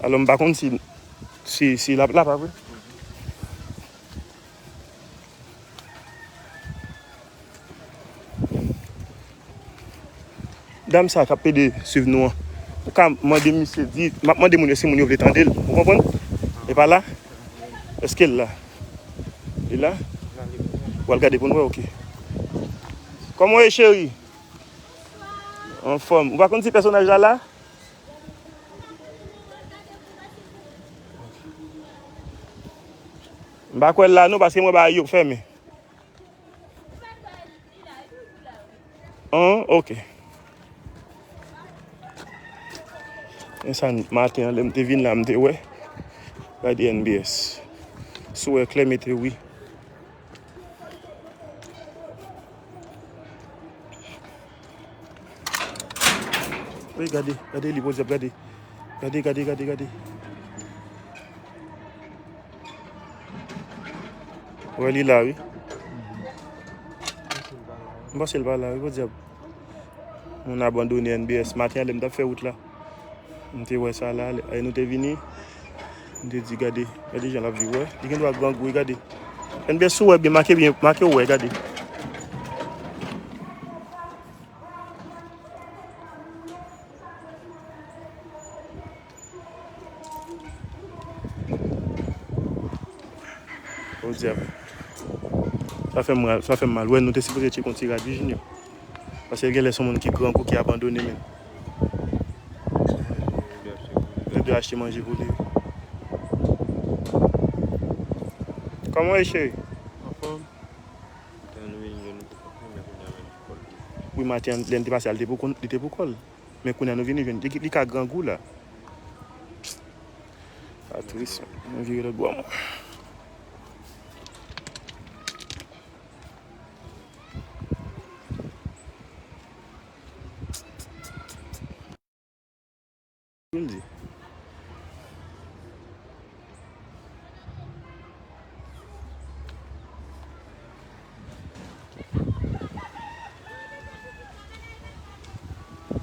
Alò, m pa konn si, si, si l ap la, pa vre? Dam sa k ap pede swiv nou an, ou ka mande misye, di, m ap mande moun yo si moun yo vle tande l. Ou konprann? E pa la? Èske l la? Li la? W al gade pou n wè, oke. Kòman w ye, cheri? Anfòm. Ou pa konn si pèsonaj la la? M pa kwè l la non, paske m wè bagay yo fèmen. An, oke. Men sa maten an, lè m te vin la, m te wè. Gade N B S. Si w wè klè, mete wi. Wi, gade, gade li, podyab, gade. Gade, gade, gade, gade. Wè li la, wi. M panse l pa la, wi, podyab. Moun abandone N B S. Maten an, lè m t ap fè wout la, m te wè sa la, lè nou te vini, m te di, gade, gade jan l ap viv, wè. Li gen dwa grangou, wi, gade. N B S, si w wè byen, make byen, make w wè, gade. O dyab. Sa fè m mal, sa fè m mal. Wè, nou te sipoze tcheke yon ti rad, wi, Junior. Paske l genlè se yon moun ki grangou, ki abandone, men. Li dwe achte manje pou li. Kòman w ye, cheri? Anfòm. Tan nou vin jwenn nou te kontan, men kounye a menm pou kò l. Wi, maten an, lè n te pase a, li te pou kont, li te pou kò l. Men kounye a nou vini jwenn, li, li ka grangou la. Sa tris, mwen vire lòt bò mwen. Pou m di.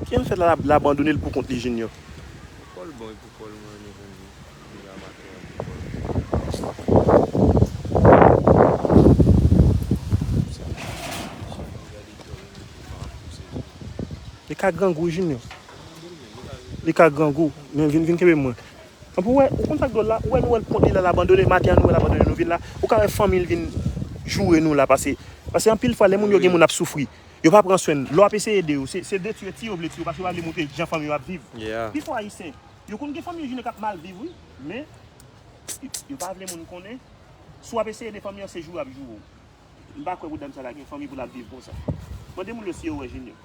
Kiyès fè l la, l abandone l pou kont li, Junior? Pou kò l bon, e pou kò l mwen renmen pou li. Li la maten an pou kò l. Li ka grangou, Junior. Li ka grangou. Men vin, vin kenbe mwen. Anpi w wè, ou konn sa k dwòl la? Ou wè nou wè l kont li la, l abandone, maten an nou wè l abandone, nou vin la. Ou ka wè fanmi l vin joure nou la, pase, pase anpil fwa, lè moun yo gen moun ap soufri. Yo pa pran swen. Lè w ap eseye ede yo, se, se detwi yo, tiye yo vle tiye yo, paske yo pa vle montre jan fanmi yo ap viv. Yeah. Pifò Ayisyen, yo konn gen fanmi yo Junior k ap mal viv, wi, men yo, yo pa vle moun konnen. Si w ap eseye ede fanmi an, se joure y ap joure w. M pa kwè pou dam sa ta gen fanmi pou l ap viv konsa. Mande moun yo si yo wè Junior.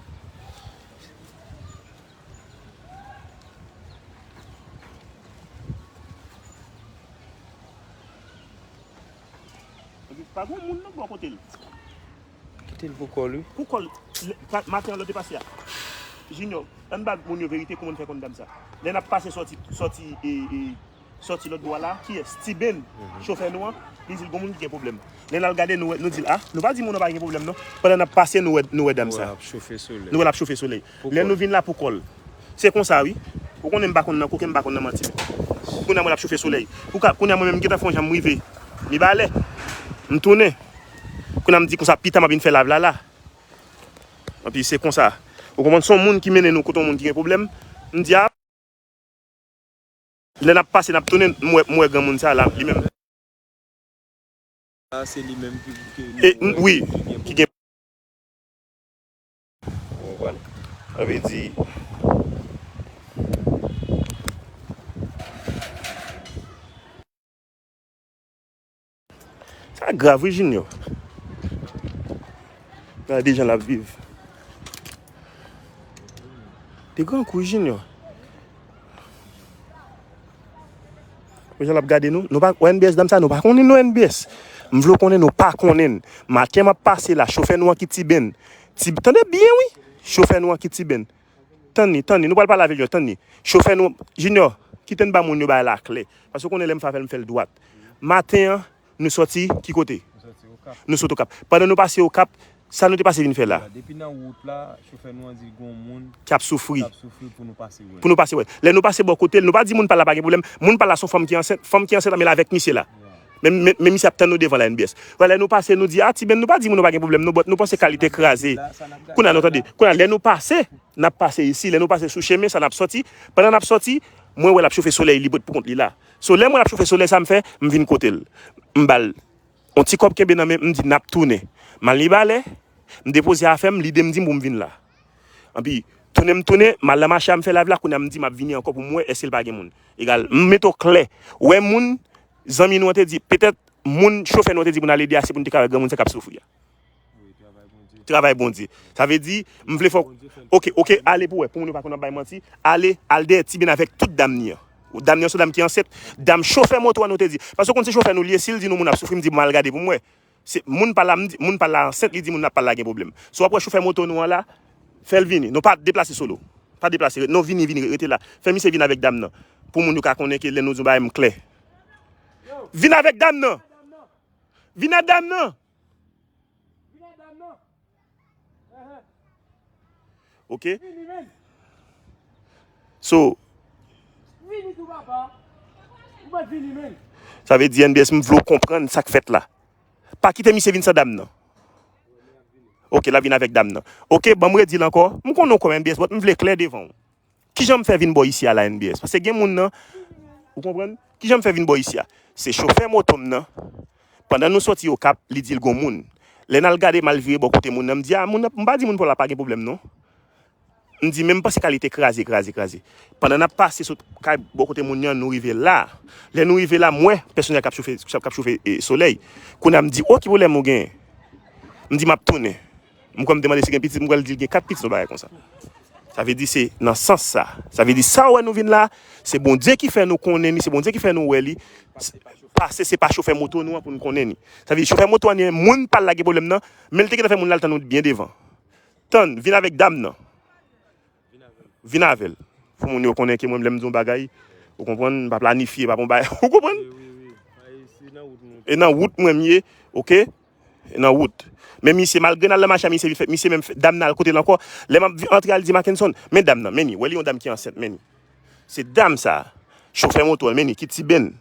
Epi pa gen moun nan bò kote l. Kite l pou kò l, wi. Pou kò l. Lè, pa, maten an lè w te pase a. Junior, ann ba moun yo verite, kouman n fè konn dam sa. Lè n ap pase sòti, sòti, e, e, sòti lòt bò a la, kiyès? Tiben, chofè nou an, li di l gon moun ki gen pwoblèm. Lè n al gade, nou wè, nou di l, a, nou pa di moun nan pa gen pwoblèm, non. Pandan n ap pase, nou wè, nou wè dam sa. Nou wè l ap chofe solèy. Nou wè l ap chofe solèy. Lè nou vin la pou kò l. Se konsa, wi. Ou konnen m pa konn nan koken, m pa konn nan manti, men. Kounye a mwen l ap chofe solèy. Ou ka, kounye a mwen menm, m gentan fè yon jan m rive Mibalè. M tounen. Kounye a m di konsa, pita m ap vin fè live la, la. Anpi se konsa. Ou konprann, se yon moun ki mennen nou kote yon moun ki gen pwoblèm. M di, a, lè n ap pase, n ap tounen, m wè, m wè granmoun sa la, li menm. Sa se li menm ki, ki, e, wi, ki gen. Ou konprann? Sa vle di, sa grav, wi, Junior. Gade jan l ap viv. Te gran kou, Junior. Wè jan l ap gade nou. Nou pa, wè N B S dam sa, nou pa konnen non N B S. M vle w konnen nou pa konnen. Maten m ap pase la, chofè nou an ki Tiben. Ti, tande byen, wi. Chofè nou an ki Tiben. Tann li, tann li. Nou pral pale avè l, tann li. Chofè nou, Junior, kite n ba moun yo bagay la klè. Paske w konnen lè m fè afè m fè l dwat. Maten an, nou sòti ki kote? Nou sòti Okap. Nou sòti Okap. Pandan nou pase Okap, sa nou te pase vin fè la? Depi nan wout la, chofè nou an di l gon moun ki ap soufri. Ki ap soufri pou nou pase wè. Pou nou pase wè. Lè nou pase bò kote l, nou pa di moun pa la pa gen pwoblèm. Moun pa la se yon fanm ki ansent, fanm ki ansent la, men l avèk misye la. Men, men, men misye ap tann nou devan la N B S. Wè, lè nou pase, nou di, a, Tiben, nou pa di moun nou pa gen pwoblèm, non, but nou panse kalite kraze. Kounye a nou tande. Kounye a, lè nou pase, n ap pase isi. Lè nou pase sou chemen sa, n ap sòti. Pandan n ap sòti, mwen wè l ap chofe solèy li bwèt pou kont li la. So, lè mwen l ap chofe solèy sa, m fè, m vin kote l. M ba l yon ti kòb kenbe nan men m, m di, n ap tounen. M al Mibalè, m depoze afè m, lide m di m pou m vin la. Anpi, tounen m tounen, m al nan mache a, m fè live la, kounye a m di m ap vini ankò pou m wè èske l pa gen moun. Egal, m mete w klè. Wè moun, zanmi nou an te di, petèt moun chofè nou an te di pou n al ede a, se pou n te ka wè granmoun sa k ap soufri a. Travay Bondye. Sa vle di, m vle fè w, oke, oke, ale pou w wè, pou moun yo pa konn ap bay manti, ale, al dèyè Tiben avèk tout dam ni an. Dam ni an se yon dam ki ansent, dam chofè moto a nou te di. Paske w konn se chofè nou li ye, si l di nou moun ap soufri, m di, bon, m al gade pou m wè. Se moun pa la, m di, moun pa la ansent, li di moun ap pale la gen pwoblèm. Si w ap wè chofè moto nou an la, fè l vini. Nou pa deplase solo. Pa deplase, non, vini, vini, rete la. Fè misye vin avèk dam nan. Pou moun yo ka konnen ke lè nou di yon bagay, m klè. Vin avèk dam nan. Vin ak dam nan. Ok? So, sa vle di N B S, m vle w konprann sa k fèt la. Pa kite misye vin san dam nan. Ok, l ap vin avèk dam nan. Ok, ban m redi l ankò. M konnen w kòm N B S, but m vle klè devan w. Kijan m fè vin bò isi a la N B S? Paske gen moun nan, ou konprann? Kijan m fè vin bò isi a? Se chofè moto m nan, pandan nou sòti Okap, li di l gon moun. Lè n al gade, m al vire bò kote moun nan, m di, a, moun nan, m pa di moun pa w la pa gen pwoblèm non. M di, men m panse kalite kraze, kraze, kraze. Pandan n ap pase sot kay bò kote moun nan, nou rive la. Lè nou rive la, m wè pèsonèl k ap chofe, k ap chofe, e, solèy. Kounye a m di, o, ki pwoblèm ou genyen? M di, m ap tounen. M kwè m te mande si gen pitit, m kwè l di l gen kat pitit, yon bagay konsa. Sa vle di se nan sans sa. Sa vle di sa w wè nou vin la, se Bondye ki fè nou konnen li, se Bondye ki fè nou wè li. Pase se pa chofè moto nou an pou nou konnen li. Sa vle di chofè moto an ni moun pa l la gen pwoblèm nan, men l te gentan fè moun la al tann nou byen devan. Tann, vin avèk dam nan. Vin avè l. Pou moun yo konnen ke mwen menm lè m di yon bagay, ou konprann, m pa planifye, pa bon bagay, ou konprann? E nan wout mwen m ye, oke? E nan wout. Men misye, malgre n al nan mache a, misye vin fè, misye menm fè, dam nan al kote l ankò. Lè m ap vi-, antre al di Mackenson, men dam nan, men ni, wè li yon dam ki ansent, men ni. Se dam sa, chofè moto an, men ni, ki Tiben.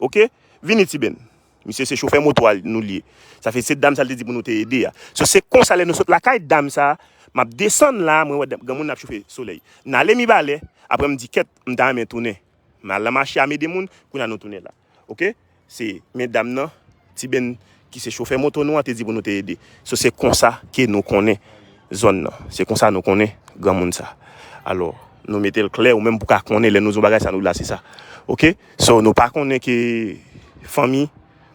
Oke? Vini Tiben. Misye se chofè moto a nou li ye. Sa fè se dam sa l te di pou nou te ede a. So se konsa lè nou sot lakay dam sa, m ap desann la, mwen wè dam, granmoun nan ap chofe solèy. N ale Mibalè, apre m di kèt, m ta renmen tounen. M al nan mache a m ede moun, kounye a nou tounen la. Oke? Se men dam nan, Tiben, ki se chofè moto nou an te di pou nou te ede. So se konsa ke nou konnen. zòn nan. Se konsa nou konnen granmoun sa. Alò, nou mete l klè, ou menm pou ka konnen lè nou di yon bagay sa, nou di l a se sa. Oke? So, nou pa konnen ke fanmi,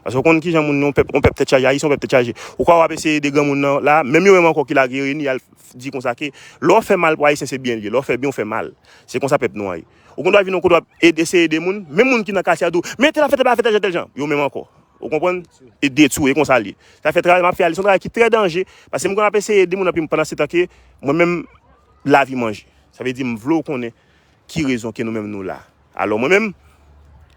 paske ou konn kijan moun, yon pèp, yon pèp tèt chaje, Ayisyen yon pèp tèt chaje. Ou kwè w ap eseye ede granmoun nan la, menm yo menm ankò ki lage reni, y al f-, di konsa ke lè w fè mal pou Ayisyen, se byen l ye. Lè w fè byen, w fè mal. Se konsa pèp nou an ye. Ou konn w ap vin yon kote w ap ede, eseye ede moun, menm moun ki nan katye a di w, men tèl afè, tèl afè, tèl jan, tèl jan. Yo menm ankò. Ou konprann? E detwi, e konsa l ye. Sa fè travay m ap fè a, li se yon travay ki trè danje, paske m konn ap eseye ede moun, anpi pandan se tan ke mwen menm, lavi manje. Sa vle di, m vle w konnen ki rezon ke nou menm nou la. Alò, mwen menm,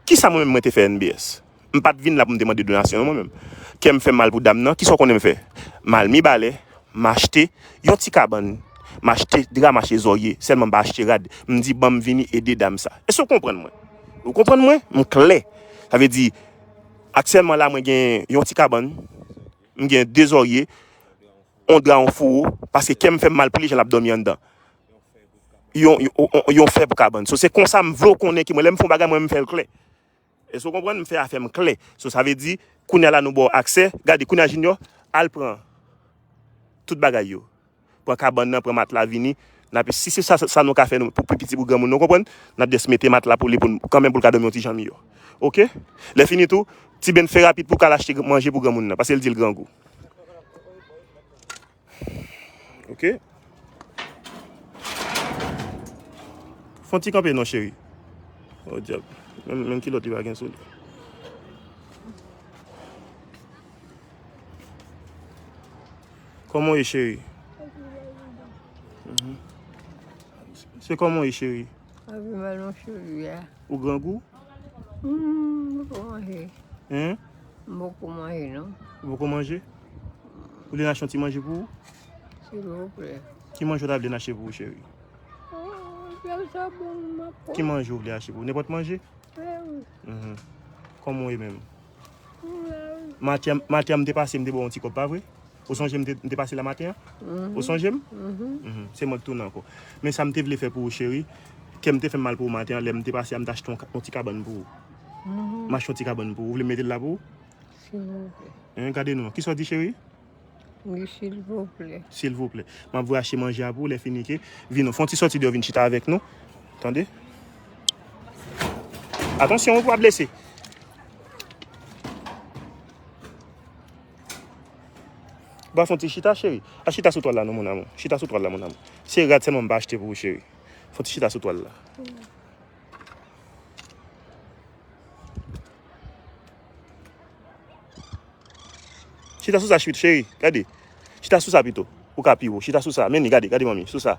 kisa mwen menm mwen te fè N B S? M pa t vin la pou m te mande donasyon, non, mwen menm. Kè m fè m mal pou dam nan, kisa w konnen m fè? M al Mibalè, m achte yon ti kabann, m achte dra, m achte zòrye, sèlman m pa achte rad. M di, ban m vini ede dam sa. Èske w konprann mwen? Ou konprann mwen? M klè. Sa vle di, aktyèlman la, mwen gen yon ti kabann, m gen de zòrye, yon dra, yon fouro, paske kè m fè m mal pou li, jan l ap dòmi anndan. Yon, yon, yon, yon fè pou kabann. So, se konsa m vle w konnen ke mwen, lè m fè yon bagay, mwen, m fè l klè. Èske w konprann? M fè afè m klè. So, sa vle di, kounye a la, nou ba w aksè. Gade, kounye a, Junior, al pran tout bagay yo. Pran kabann nan, pran matla, vini. N ap, si se sa, sa nou ka fè nou, pou pi piti pou granmoun, nou konprann? N ap jis mete matla pou li, pou l, kanmenm pou l ka dòmi yon ti jan miyò. Oke? Lè fini tou, Ti Ben, fè rapid pou w ka al achte manje pou granmoun nan, paske l di l grangou. Oke. Fè yon ti kanpe non, cheri. O dyab. Menm, menm kilòt li pa gen sou li. Kòman w ye, cheri? Mhm. Se kòman w ye, cheri? Mwen pi mal, monchè, jodi a. Ou grangou? Hmm, m poko manje. Hein? M poko manje, non. Ou poko manje? Ou vle n achte yon ti manje pou ou? Silvouplè. Ki manje w ta vle n achte pou ou, cheri? Oh, sèl sa bon, m ap pran. Ki manje w vle achte pou ou? Nenpòt manje? Wi, wi. Mhm. Kòman w ye menm? M la, wi. Maten, maten an, m te pase, m te ba w yon ti kòb, pa vre? Ou sonje m te, m te pase la maten an? Mhm. Ou sonje m? Mhm. Mhm. Se mwen k tounen ankò. Men sa m te vle fè pou ou, cheri, kè m te fè m mal pou ou maten an, lè m te pase a, m t achte yon ka-, yon ti kabann pou ou. Mhm. M achte yon ti kabann pou ou. Ou vle m mete l la pou ou? Silvouplè. Hein, gade non. Kisa w di, cheri? Wi, silvouplè. Silvouplè. M ap voye achte manje a pou ou, lè fini ke, vin non. Fè yon ti sòti deyò, vin chita avèk nou. Tande? Atansyon, ou pa blese. Ba fè yon ti chita, cheri. A, chita sou twal la, non, mon amour. Chita sou twal la, mon amour. Se rad sèlman m pa achte pou ou, cheri. Fè yon ti chita sou twal la. Chita sou sa, cheri. Gade. Chita sou sa pito. Ou ka pi wo. Chita sou sa. Men li, gade, gade manmi. Sou sa.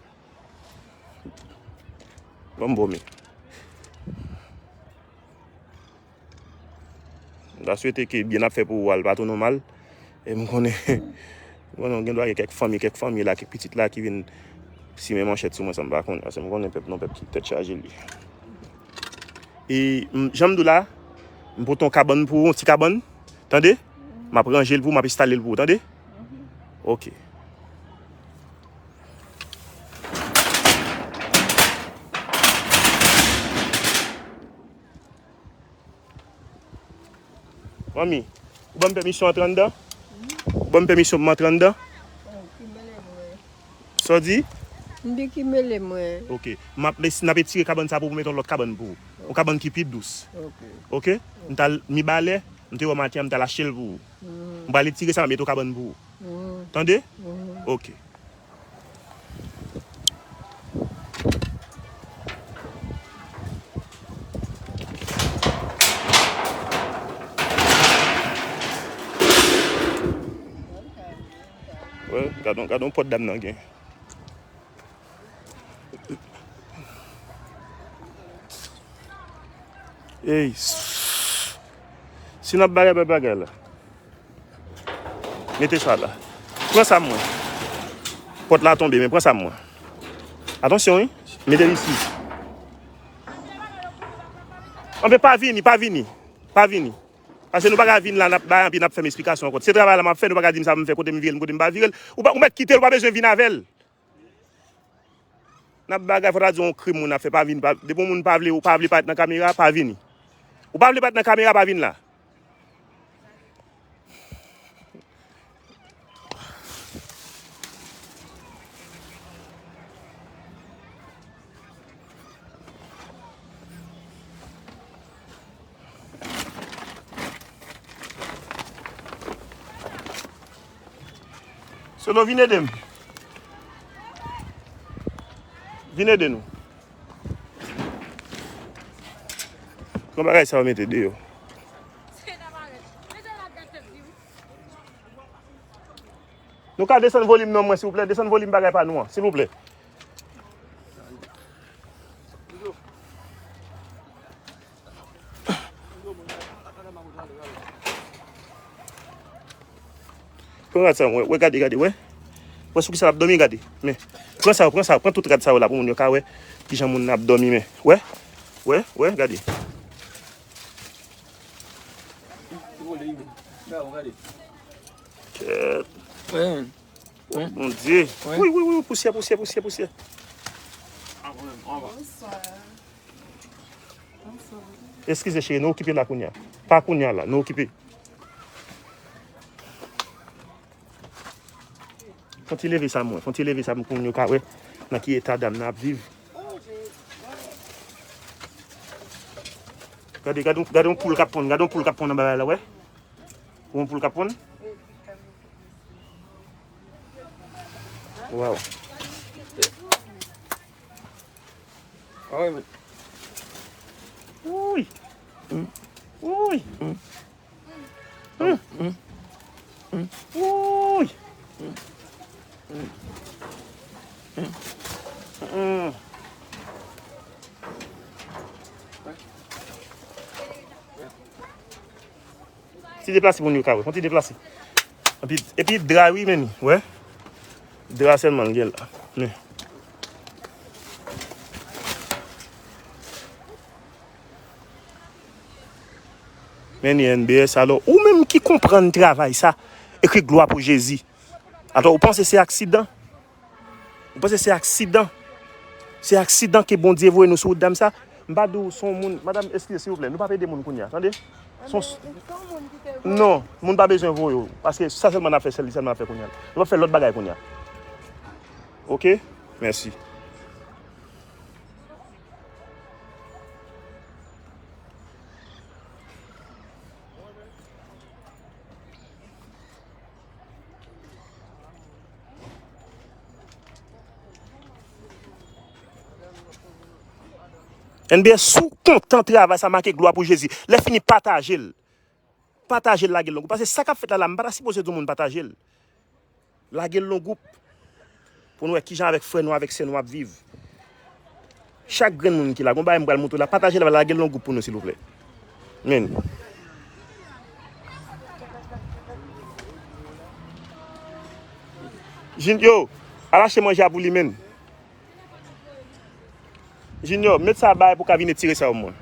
Ban m bo men. M ta swete ke byen n ap fè pou ou a, l pa tounen w mal. E m konnen, m konnen w gen dwa gen kèk fanmi, kèk fanmi la, kèk pitit la ki vin simen manchèt sou mwen, sa m pa konnen. Paske m konnen pèp nou, pèp ki tèt chaje li. E m, jan m di w la, m pote yon kabann pou ou, yon ti kabann. Tande? M ap ranje l pou ou, m ap enstale l pou ou, tande? Ok. Manmi, ou ban m pèmisyon antre anndan? Ou ban m pèmisyon pou m antre anndan? Oh, ki mele mwen. Sa w di? M di ki mele mwen. Ok. M ap, n ap etire kabann sa pou, pou mete yon lòt kabann pou ou. Yon kabann ki pi dous. Ok. Ok? M t al Mibalè, m te wè maten an, m t al achte l pou ou. Mm. M pral etire sa, m ap mete yon kabann pou ou. Mm. Tande? Mm. Ok. Wè, gade, gade yon pòt dam nan gen. Ey. Si n ap bagay, bay bagay la. Mete sa la. Pran sa mwen. Pòt la tonbe, men pran sa mwen. Atansyon, wi. Mete l isi. Anben, pa vini, pa vini. Pa vini. Paske nou pa ka vin la, n ap bay, anpi n ap fè m esplikasyon ankò. Se travay la m ap fè, nou pa ka di m sa pou m fè, kote m vire l, kote m pa vire l. Ou pa, ou mèt kite l, ou pa bezwen vin avè l. N ap bagay, fò ta di yon krim moun ap fè, pa vin, pa, depi yon moun pa vle, ou pa vle parèt nan kamera, pa vini. Ou pa vle parèt nan kamera, pa vin la. Solo, vin ede m. Vin ede nou. Pran bagay sa yo mete deyò. Nou ka desann volim non mwen, silvouplè? Desann volim bagay pa nou an, silvouplè. Pran rad sa, wè, wè, gade, gade, wè. Wè sou ki sa l ap dòmi, gade. Men, pran sa yo, pran sa yo, pran tout rad sa yo la pou moun yo ka wè kijan moun nan ap dòmi, men. Wè, wè, wè, gade. Kèt. Bondye. Wi, wi, wi, pousyè, pousyè, pousyè, pousyè. Eskize, cheri, nou okipe la kounye a. Pa kounye a la, nou okipe. Fon ti leve sa mwen, fon ti leve sa pou moun yo ka wè nan ki eta dam nan ap viv. Gade, gade, gade yon poul k ap ponn, gade yon poul k ap ponn anba la, wè. Yon poul k ap ponn. Waw. Woy. Woy. Woy. Woy. Ti deplase pou moun yo ka wè. Fon ti deplase. Epi, epi dra wi, men, wè. Dra sèlman l gen la. Men. Men ni N B S, alò, ou menm ki konprann travay sa, ekri glwa pou Jezi. Alò, ou panse se aksidan? Ou panse se aksidan? Se aksidan ke Bondye voye nou sou wout dam sa? M pa di w se yon moun, madanm, eskize, silvouplè, nou p ap ede moun kounye a, tande? Non, moun pa bezwen voye w, paske sa sèlman n ap fè, sèl li sèlman n ap fè kounye a. Nou p ap fè lòt bagay kounye a. Oke? Mèsi. N B S, si w kontan travay sa, make glwa pou Jezi. Lè fini, pataje l. Pataje l, lage l nan gwoup. Paske sa k ap fèt la, la, m pa ta sipoze di yon moun pataje l. Lage l nan gwoup. Pou nou wè kijan avèk frè nou, avèk sè nou ap viv. Chak grenn moun ki la, gon bagay m pral montre w la, pataje l, lage l nan gwoup pou nou, silvouplè. Men. Junior, al achte manje a pou li, men. Junior, met sa bay pou ka vin etire sa yo mwen.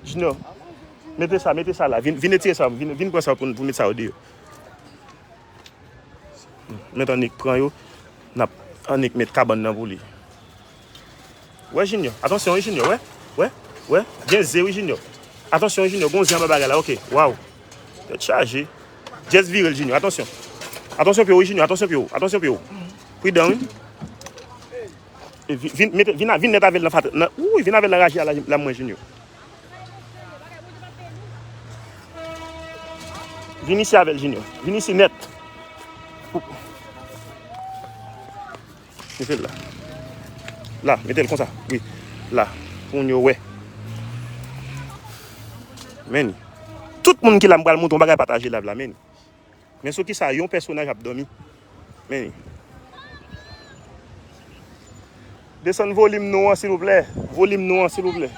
Junior, mete sa, mete sa la. Vin, vin etire sa, vin, vin pran sa pou, pou met sa yo deyò. Met annik pran yo, n ap annik met kabann nan pou li. Wè Junior, atansyon wi Junior, wè, wè, wè, gen ze wi Junior. Atansyon wi Junior, gon ze anba bagay la, oke, waw. Tèt chaje. Just vire l Junior, atansyon. Atansyon pye w wi Junior, atansyon pye w, atansyon pye w. Pridan wi. E vi-, vin, mete, vin, vin nèt avè l nan fatra, nan, wi, vin avè l nan raje a la, la mwen Junior. Vin isi avè l Junior, vin isi nèt. Mete l la. La, mete l konsa. Wi. La. Pou moun yo wè. Men. Tout moun ki la, m pral montre yon bagay, pataje live la, men. Men sou kisa yon pèsonaj ap dòmi. Men. Desann volim nou an, silvouplè. Volim nou an, silvouplè.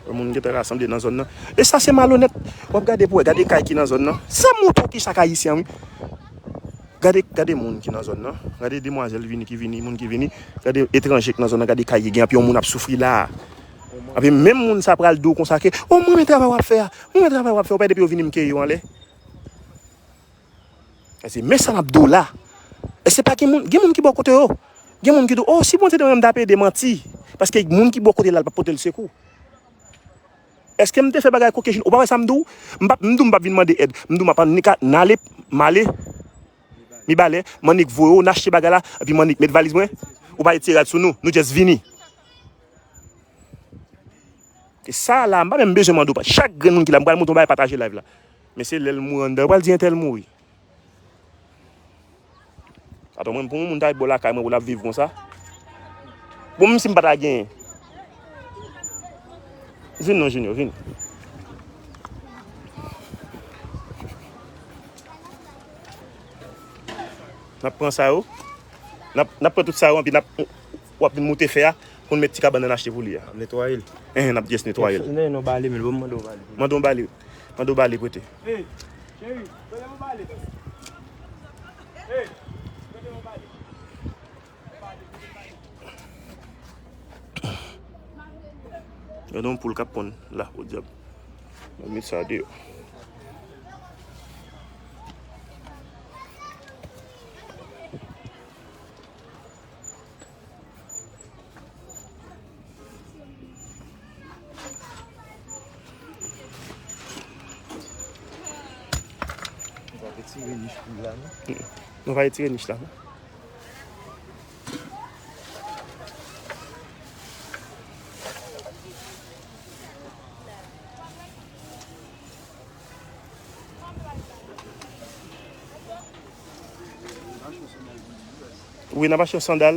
Moun gentan rasanble nan zòn nan. E sa se malonèt. W ap gade pou wè, gade kay ki nan zòn nan. Sa montre w ki chak ayisyen wi. Gade, gade moun ki nan zòn nan. Gade demwazèl vini ki vini, moun ki vini. Gade etranje ki nan zòn nan, gade kay ki gen. Anpi yon moun ap soufri la. Anpi menm moun sa pral di w konsa ke, o, mwen renmen travay w ap fè a. Mwen renmen travay w ap fè. Ou pa depi yo vini m keye yo anlè. Èske men sa m ap di w la? Èske pa gen moun, gen moun ki bò kote yo? Gen moun ki di w, o, si Bondye te renmen m, m t ap ede, manti. Paske moun ki bò kote l la, l p ap pote l sekou. Èske m te fè bagay koke Junior? Ou pa wè sa m di w? M p ap, m di w m p ap vin mande èd. M di w m ap annik a, n ale, m ale. Mibalè, m annik voye w, n achte bagay la, epi m annik met valiz mwen. Ou pa retire rad sou nou, nou just vini. E sa la, m pa menm bezwen mande w pa. Chak grenn moun ki la, m pral montre yon bagay pataje live la. Men se lè l mouri anndan, yo pral di entèl mouri. Atò, mwen, pou yon moun ta bò lakay mwen, pou l ap viv konsa. Bon, menm si m pa ta genyen. Vin non, Junior, vin. N ap pran sa yo. N ap, n ap pran tout sa yo, anpi n ap, w ap vin moute fè a, pou n met ti kabann nan achte pou li a. N ap netwaye l. Enhen, n ap just netwaye l. Mande yon bale, men bon, mande yon bale. Mande yon bale. Mande yon bale prete. Hey, cheri, prete yon bale. Hey, prete yon bale. Gade yon poul k ap ponn la, podyab. Mwen met sa deyò. Nou pa retire nich poul la, non? Nou pa retire nich la, non? Wi, n ap achte yon sandal.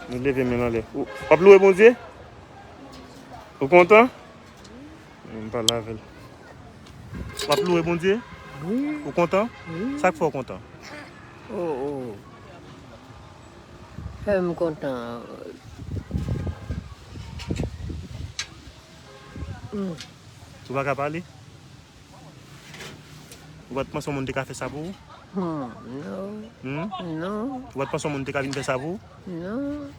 Nou leve men l anlè. Ou, w ap louwe Bondye? Ou kontan? M pale avè l. W ap louwe Bondye? Wi. Ou kontan? Wi. Sa k fè w kontan? Oh, oh. Fè m kontan. Mm. Ou pa ka pale? Ou pa t panse yon moun te ka fè sa pou ou? Hmm, non. Hmm? Non. Ou pa t panse yon moun te ka vin fè sa pou ou? Non.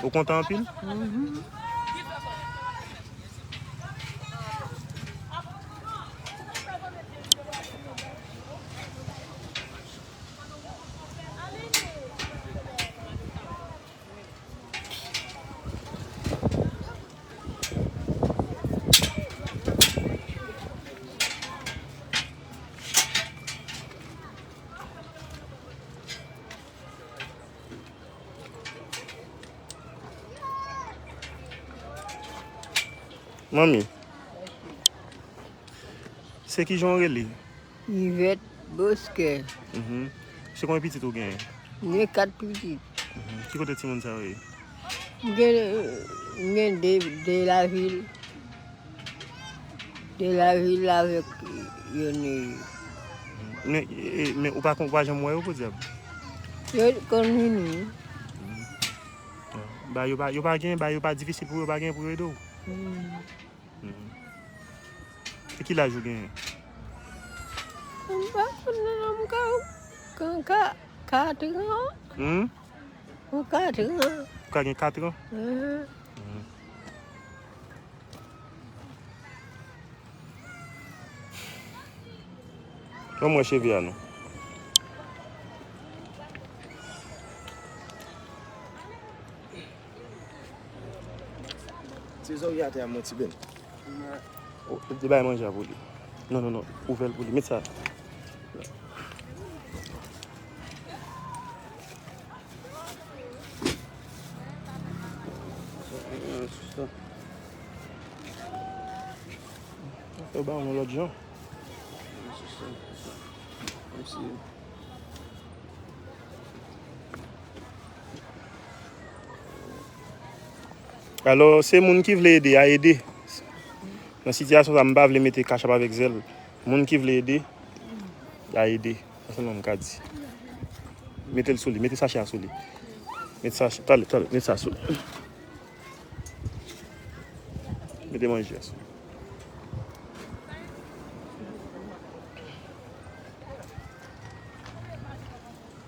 Ou kontan anpil? Mhm. Manmi, se kijan w rele? Yvette Bosquet. Mhm. Se konbyen pitit ou genyen? M gen kat pitit. Mhm. Ki kote timoun sa yo ye? M gen, m gen de, de lavil. De lavil avèk youn. Men, e, men ou pa konn, ou pa janm wè yo, podyab? Yo konn vini. Mhm. Ba yo pa, yo pa gen, ba yo pa difisil pou yo, pa gen pou yo ede w? Hmm. Mhm. E ki laj ou genyen? M pa konn non, m ka, ka, ka, katran. Hmm? Ou katran. Ou ka gen katran? Mhm. Mhm. Ban m wè cheve a non. Se zòrye atè a, mon ti Ben. O, te bay manje a pou li. Non, non, non. Ouvè l pou li. Met sa. Yo ba w yon lòt jan. Alò, se moun ki vle ede a ede. Nan sitiyasyon sa, m pa vle mete kachap avèk zèl. Moun ki vle ede, a ede. Sa sèlman m ka di. Mete l sou li, mete sachè a sou li. Mete sachè, talè, talè, mete sa sou li. Mete manje a sou li.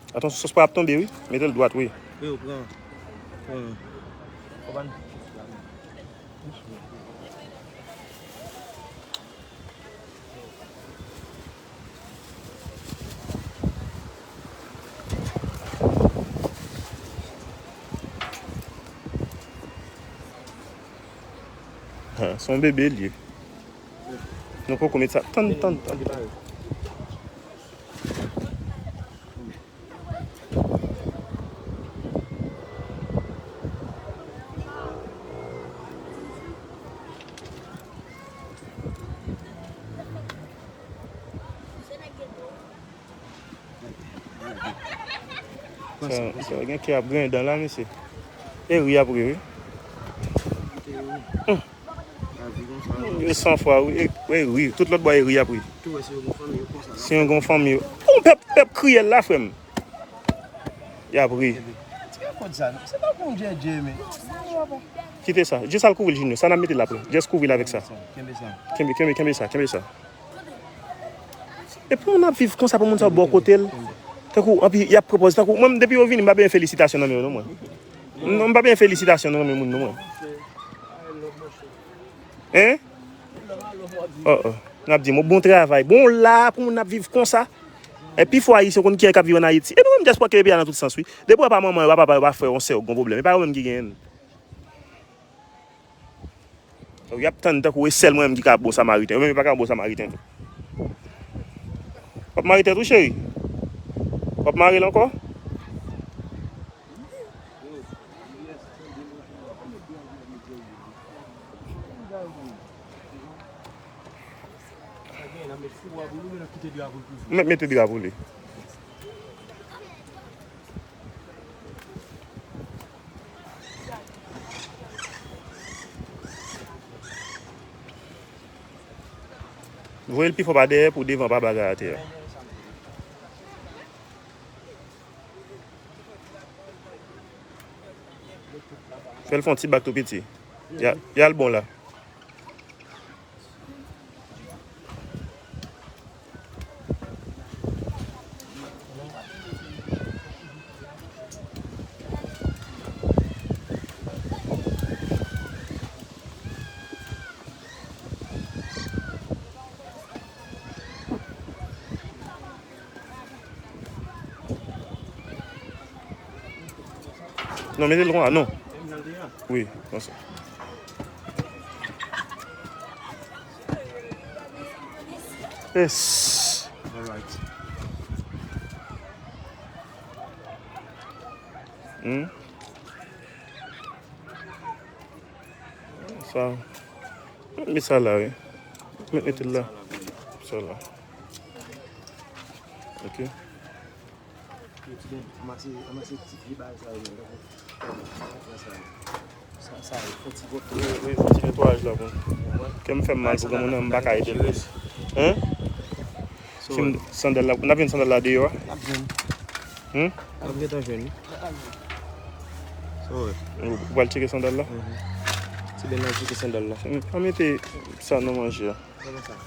Atansyon, sòs pa ap tonbe, wi. Mete l dwat, wi. Wi, ou pran. Pran. Ha, se yon bebe l ye. Nou poko met sa. Tann, tann, tann, tann. Sa, sa gen kè ap griyen dan la, mesye. E ri apre, wi. Hum. Yo san fwa, wi. E, e ri. Tout lòt bò e ri apre. Si yon gon fanmi, yo. Yon pèp, pèp kriyèl la, frè m. Y ap ri. Ti gen kòd sa, non? Se pa pou yon djèdjè, men. Kite sa. Just al kouvri l, Junior. Sa n ap mete l apre. Just kouvri l avèk sa. Kenbe sa. Kenbe, kenbe, kenbe sa, kenbe sa. E pou moun ap viv konsa, pou moun sa bò kote l. Tankou, anpi, y ap pran pòz. Tankou, mwen, depi yo vini, m pa bezwen felisitasyon nan men yo, non, mwen. Non, m pa bezwen felisitasyon nan men moun, non, mwen. Hein? Oh, oh. N ap di, mwen, bon travay. Bon, la, pou moun ap viv konsa. E pi fò Ayisyen konn kiyès k ap viv ann Ayiti. E nou menm dyaspora ki peyi a nan tout sans, wi. Depi w pa manman, w pa papa, w pa frè, yon sè, w gon pwoblèm. E pa yo menm ki genyen l. Donk, y ap tann tankou e sèl mwen menm ki ka bon samariten. Yo menm yo pa ka bon samariten tou. W ap mare tèt ou, cheri? W ap mare l ankò? Mete, mete dra pou li. Voye l pi fò pa dèyè pou devan pa bagay atè a. Fè l fè yon ti bak tou piti. Y a, y a l bon la. Non, mete l konsa, non. Wi, konsa. Yes. Alright. Hmm. Sa. Met sa la, wi. Met, mete l la. Sa la. Ok. Yo, ti nèg, anmase, anmase ti vye bagay sa yo, tankou, sa, sa, sa, sa, fè ti gòt. Wi, wi, fè ti netwayaj la pou m. Kè m fè m mal pou granmoun nan, m pa ka ede l plis. Hein? Si m, sandal la, n ap jwenn sandal la deyò a? N ap jwenn. Hmm? N ap gentan jwenn. Ou, ou pral tcheke sandal la? Mhm. Ti Ben al tcheke sandal la. Hmm, pa mete sa nan manje a. Kòman sa?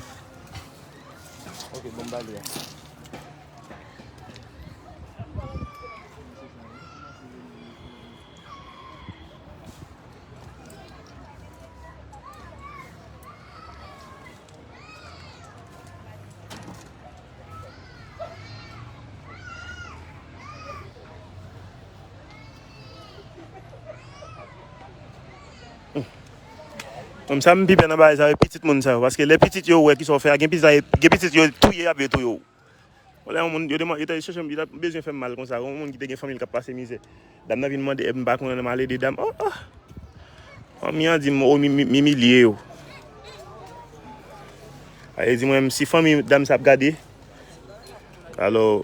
Ok, bon, m ba li a. Menm sa m pi pè nan bagay sa yo, e pitit moun sa yo. Paske lè pitit yo wè kisa w fè a, gen pitit sa, gen pitit yo touye, y ap vle touye w. Wè lè yon moun, yo te, yo te chèche m, yo t ap bezwen fè m mal konsa. Yon moun ki te gen fanmi l k ap pase mizè. Dam nan vin mande èd, m pa konnen m al ede dam. Oh, oh. Fanmi an di m, oh, m, m, m imilye yo. Sa vle di mwen menm si fanmi dam sa ap gade, alò,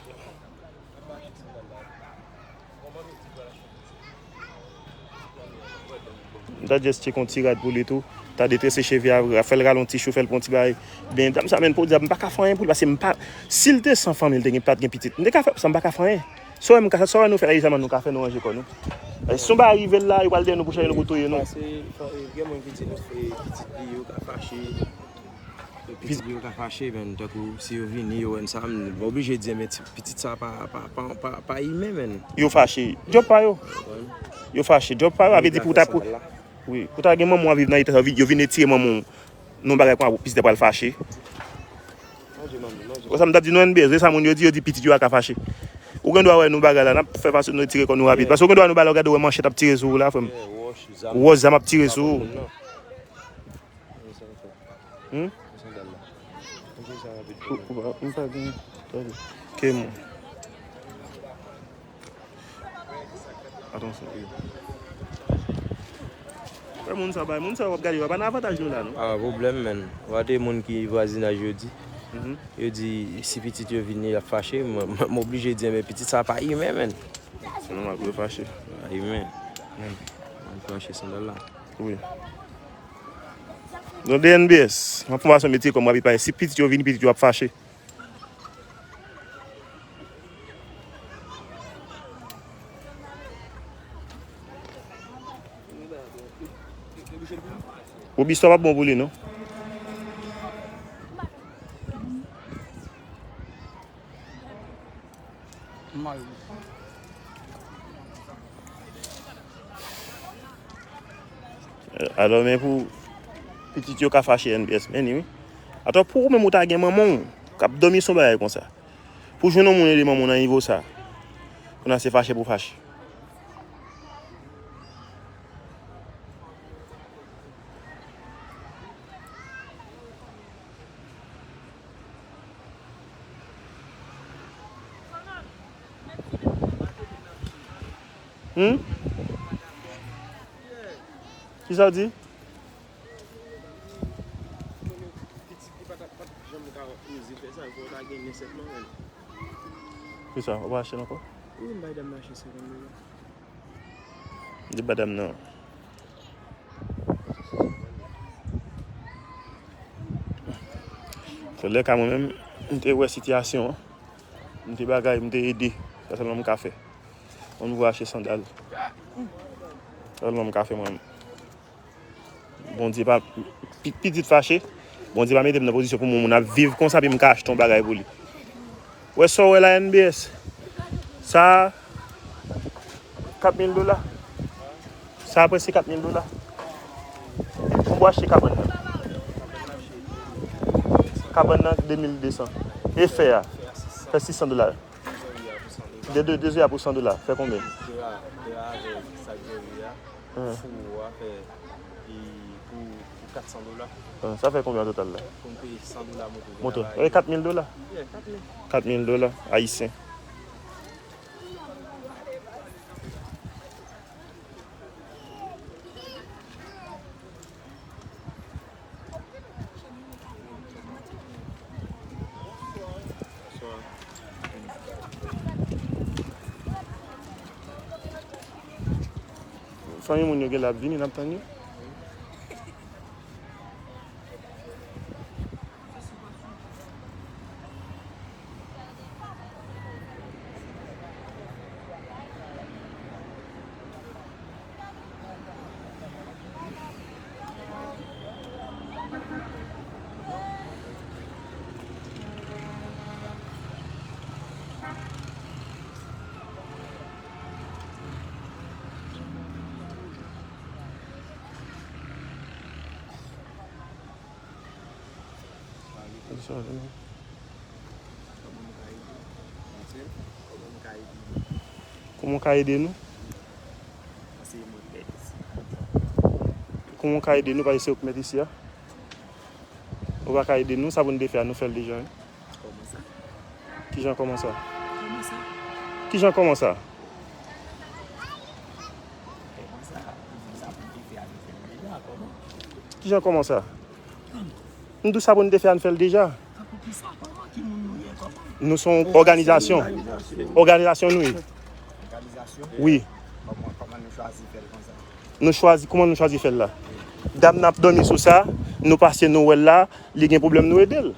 m ta just tcheke yon ti rad pou li tou. Ta detrese cheve a, fè l rale yon ti chou, fè l pran yon ti bagay. Ben, dam sa menm, pou di, m pa ka fè anyen pou li, paske m pa, si l te san fanmi, l te gen, pa t gen pitit, m te ka fè sa, m pa ka fè anyen. Sa w wè m ka, sa w wè nou fè la, Izaman, nou ka fè, nou ranje kò nou. E si yon bagay rive l la, yo pral dèyè nou pou chache nou, pou touye nou. Paske, e, gen moun ki di nou, e, pitit li yo ka fache. Pitit li yo ka fache, men, tankou si yo vini, yo wè n sa, m oblije di, men, ti, pitit sa pa, pa, pa, pa, pa imen, men. Yo fache. Djòb pa yo. Yo fache. Djòb pa yo, avè di pou ta pou. Wi, pou ta gen manman w ap viv nan eta sa, yo vin etire manman w. Non bagay kon pitit la pral fache. Wè sa m t ap di nou, N B S, wè sa moun yo di, yo di pitit yo a ka fache. Ou gen dwa wè nou bagay la, n ap fè fason nou retire kò nou rapid. Paske ou gen dwa nou bagay la, w gade wè manchèt ap tire sou ou la, frè m. Wòch, zam ap tire sou ou. Hmm? Ou, ou pa, m pa gen, tande. Ke moun. Atansyon, wi. Wè moun sa bay, moun sa w ap gade yo, pa nan avantaj nou la, non. Pa pwoblèm, men. Wè de moun ki vwazinaj yo di. Mhm. Yo di, si pitit yo vini, y ap fache. Mwen, mwen, m oblije di, men pitit sa pa imen, men. Se nòmal pou yo fache. Pa imen. Men. Mwen fache sandal la. Wi. Donk, de N B S, mwen fè yon fason metye kò m rapid, paske si pitit yo vini, pitit yo ap fache. Pou bistwa pa bon pou li, non. Alò, men pou pitit yo ka fache N B S, men ni wi. Atò, pou ou menm ou ta gen manman w k ap dòmi sou bagay konsa. Pou jwenn yon moun ede manman w nan nivo sa. Kounye a se fache pou fache. Hmm? Kisa w di? Kisa? Ou pa achte l ankò? Wi, m bay dam nan achte senkant dola. Di ba dam nan. Fè lè ka mwen menm, m te wè sitiyasyon an. M te bagay, m te ede. Sa sèlman m ka fè. Mwen m vou achte sandal. Sa sèlman m ka fè mwen. Bondye pa, pi-, pitit fache. Bondye pa mete m nan pozisyon pou moun, moun ap viv konsa, epi m ka achte yon bagay pou li. Wè sa w wè la, N B S. Sa a, kat mil dola. Sa a prèske kat mil dola. Konbyen w achte kabann nan? Kabann nan, de mil de san. E fè a? Fè sis san dola. De, de, de zè a pou san dola. Fè konbyen? Fou a fè, e, pou, pou kat san dola. Ah, sa fè konbyen an total la? Pou m peye san dola moto. Moto. E kat mil dola? Yeah, kat mil. Kat mil dola ayisyen. Fanmi moun yo genlè ap vini, n ap tann yo. Kòman w ka ede nou? Kòman w ka ede nou? Kòman w ka ede nou? Paske se ou k mèt isi a. Ou pa ka ede nou, sa pou n te fè a, nou fè l deja, wi. Kòman sa? Kijan kòman sa? Kòman sa? Kijan kòman sa? Kòman sa? Sa pou n te fè a, nou fè l deja, kòman? Kijan kòman sa? M di w sa pou n te fè, a n fè l deja. Tankou kisa? Kòman? Ki moun nou ye? Kòman? Nou se yon òganizasyon. Òganizasyon nou ye. Òganizasyon? Wi. Kòman, kòman nou chwazi fè l konsa? Nou chwazi, kòman nou chwazi fè l la? Dam nan ap dòmi sou sa, nou pase nou wè l la, li gen pwoblèm, nou ede l.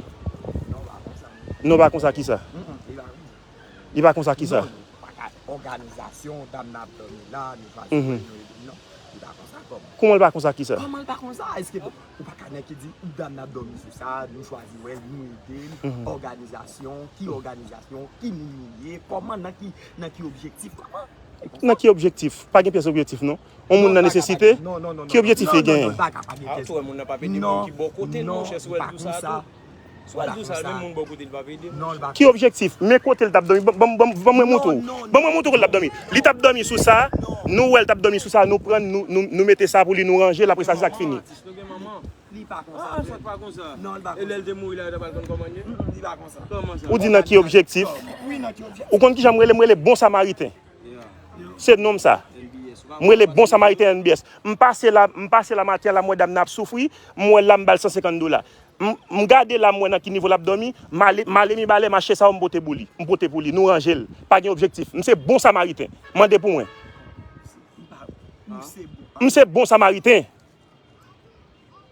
Non, pa konsa. Non, pa konsa kisa? Mm, mm, li pa konsa. Li pa konsa kisa? Non, pa ka òganizasyon, dam nan ap dòmi la, nou chwazi fè l, nou ede l. Non, li pa konsa kòman? Kòman l pa konsa kisa? Kòman l pa konsa? Èske ou pa ka nèk ki di ou dam nan ap dòmi sou sa, nou chwazi wè l, nou ede l, òganizasyon, ki òganizasyon, ki moun nou ye, kòman, nan ki, nan ki objektif, kòman? Nan ki objektif? Pa gen pyès objektif, non. On moun nan nesesite, ki objektif li genyen? Ah, ou wè moun nan p ap ede moun ki bò kote l, monchè, si w wè l di w sa tou. Si w wè l di w sa, menm moun bò kote l p ap ede l, monchè. Ki objektif? Men kote l t ap dòmi. Ban, ban, ban, ban mwen montre w. Ban mwen montre w kote l t ap dòmi. Li t ap dòmi sou sa, nou wè l t ap dòmi sou sa, nou pran, nou, nou, nou mete sa pou li, nou ranje l, apre sa, se sa k fini. Li pa konsa. Ah, sa k pa konsa. Non, li pa konsa. E lè l te mouri la, yo ta pral konn kòman l ye? Mm, mm, li pa konsa. Kòman sa? Ou di nan ki objektif? Wi, nan ki objektif? Ou konn kijan m rele? M rele Bon Samariten. Yeah. Se non m sa. N B S. M rele Bon Samariten N B S. M pase la, m pase la maten la, m wè dam nan ap soufri, m wè l la, m ba l san senkant dola. M, m gade la, m wè nan ki nivo l ap dòmi, m ale, m ale Mibalè, m achte sa yo, m pote pou li. M pote pou li, nou ranje l. Pa gen objektif. M se Bon Samariten. Mande pou mwen. M se Bon Samariten.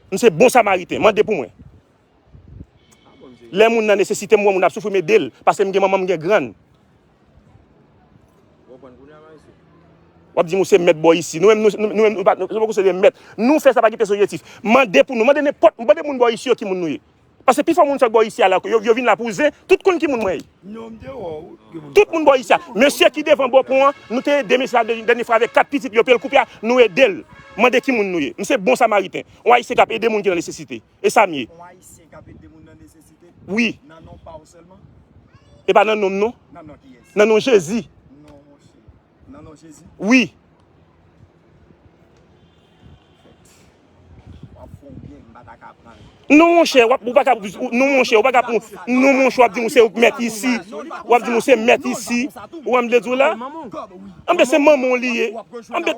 M se Bon Samariten. Mande pou mwen. Lè moun nan nesesite, m wè moun ap soufri, m ede l. Paske m gen manman, m gen grann. W ap di m ou se mèt bò isi. Nou menm, nou, nou menm, nou pa, nou, nou poko se de mèt. Nou fè sa pa gen pyès objektif. Mande pou nou. Mande nenpòt, mande moun bò isi yo ki moun nou ye. Paske pifò moun sot bò isi a la, yo, yo vin la pou zen, tout konn ki moun mwen ye. Non, m te wè w, ki moun. Tout moun bò isi a. Mesye ki devan bò pon an, nou te ede mesye la dènye fwa avèk kat pitit yo, pye l koupe a, nou ede l. Mande ki moun nou ye. M se Bon Samariten. Yon Ayisyen k ap ede moun ki nan nesesite. E sa m ye. Yon Ayisyen k ap ede moun nan nesesite? Wi. Nan non pa w sèlman? E pa nan non m non. Nan non kiyès? Nan non Jezi. Non, monchè. Nan non Jezi? Wi. W ap fè w byen, m pa ta ka pran l. Non, monchè, w ap, ou pa ka, non, monchè, ou pa ka pran, non, monchè, w ap di m ou se ou k mèt isi. W ap di m ou se mèt isi. Ou wè m vle di w la? Anben, se manman w li ye. Anben,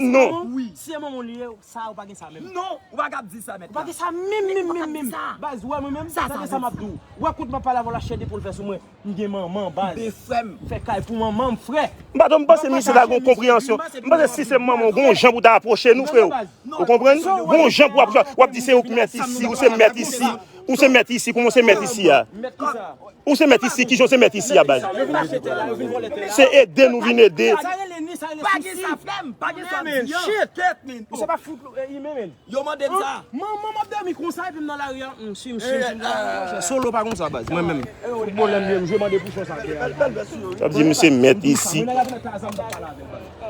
non. Wi. Si se manman w li ye, sa ou pa gen sa menm. Non, ou pa ka ap di sa, mèt la. Ou pa gen sa menm, menm, menm, menm. Baz, ou wè mwen menm, tande sa m ap di w. Ou wè kout m ap pale avè w la, chède pou l fè sou mwen. M gen manman, baz. Fè kay pou manman m, frè. M pa t, m panse misye ta gon konpreyansyon. M panse si se manman w, gon jan pou ta apwoche nou, frè. Ou konprann? Gon jan pou w ap, w ap di se ou k mèt isi, ou se mèt isi, ou se mèt isi, kòman w se mèt isi a? Ou se mèt isi, kijan w se mèt isi a, baz? Se ede nou vin ede. Pa gen sa frè m, pa gen sa di an. Kèt, men. Yo mande m sa. Manman m ap dòmi konsa epi m nan lari a. M swi, m swi, m swi. Solo pa konsa, baz. Mwen menm. Foutbolè m ye, m jwe mande pou chon sa. Sa vle di m se mèt isi.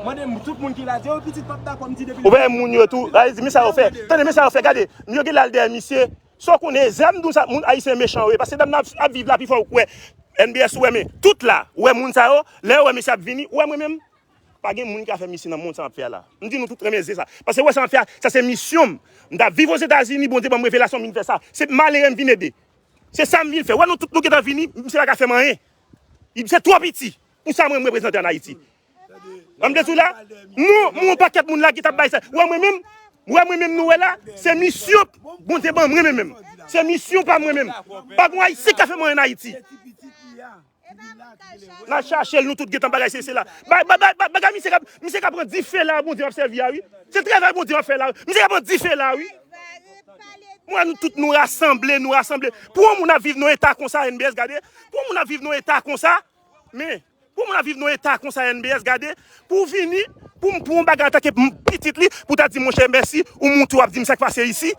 Mande m tout moun ki la di, oh, pitit p ap dakò, m di depi. Ou wè moun yo tou, ay, di, men sa yo fè. Tande, men sa yo fè, gade. M yo gen l al dèyè misye. Sa w konnen, zè m di w sa, moun ayisyen mechan yo ye. Paske dam nan ap, ap viv la, pifò ou kwè. N B S ou wè, men tout la, ou wè moun sa yo, lè yo wè mesye ap vini, ou wè mwen menm. Pa gen moun ki ka fè misye nan mond sa m ap fè a la. M di nou tout renmen ze sa. Paske wè sa m ap fè a, sa se misyon m. M t ap viv Ozetazini, Bondye ban m revelasyon m vin fè sa. Se malere m vin ede. Se sa m vin fè. Wè nou tout nou gentan vini, misye pa ka fè m anyen. Li, se twò piti pou sa mwen m reprezante ann Ayiti. An m te di w la, nou, yon pakèt moun la ki t ap bay sa. Wè mwen menm, wè mwen menm nou wè la, se misyon Bondye ban mwen menm menm. Se misyon pa mwen menm. Pa gen Ayisyen ki ka fè m anyen ann Ayiti. N al chache l, nou tout gentan bagay se, se la. Ba-, ba-, ba-, ba-, bagay misye ka, misye ka pran dife la, Bondye m ap sèvi a, wi. Se travay Bondye m ap fè la, wi. Misye ka pran dife la, wi. Mwen, nou tout nou rasanble, nou rasanble. Pou yon moun ap viv nan eta konsa, N B S, gade. Pou yon moun ap viv nan eta konsa, men, pou yon moun ap viv nan eta konsa, N B S, gade. Pou w vini, pou m, pou yon bagay antanke m pitit li, pou ta di, monchè, mèsi, ou monte w ap di m sa k pase isi.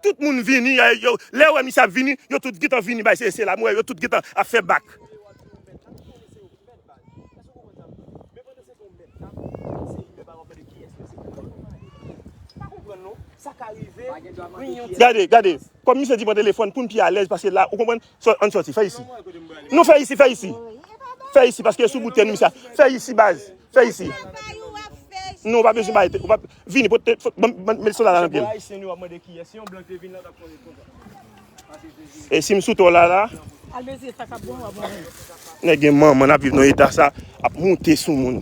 Tout moun vini, yo, yo, lè yo wè misye ap vini, yo tout gentan vini bay se, se la, m wè yo tout gentan ap fè bak. Gade, gade, kòm misye di pran telefòn pou n pi alèz, paske la, ou konprann, sò-, ann sòti, fè isi. Non, fè isi, fè isi. Fè isi, paske sou bout tè nou, misye. Fè isi, baz. Fè isi. Non, ou pa bezwen bay, ou pa, vini, pote, ban, ban, met sou la, la nan pye l. E si m sou tò la, la? Nèg gen manman, n ap viv nan eta sa, ap monte sou moun.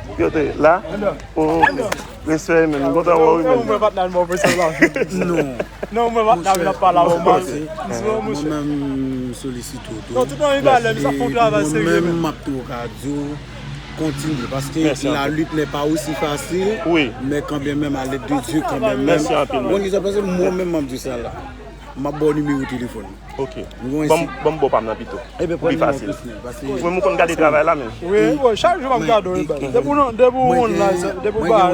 Yo te la? Oh, respè, men. M kontan wè w, men. Non. Non, mwen pa t nan pale avè w mal. Mwen menm solisite w tou. Non, tout an valè, nou sa fè yon travay serye. Mwen menm, m ap tou ka di w, kontinye, paske la lit n'est pas aussi facile, men kanmenm, à l'aide de Dieu, kanmenm. Mèsi anpil. Bon, li sa pase, mwen menm, m ap di sa la. M ap ba w nimewo telefòn. Ok. Ban m ba w pa m nan pito. Pou pi fasil. Mwen, m konn gade travay la, men. Wi, wi, chak jou m ap gade w. Depi w online, depi w ba.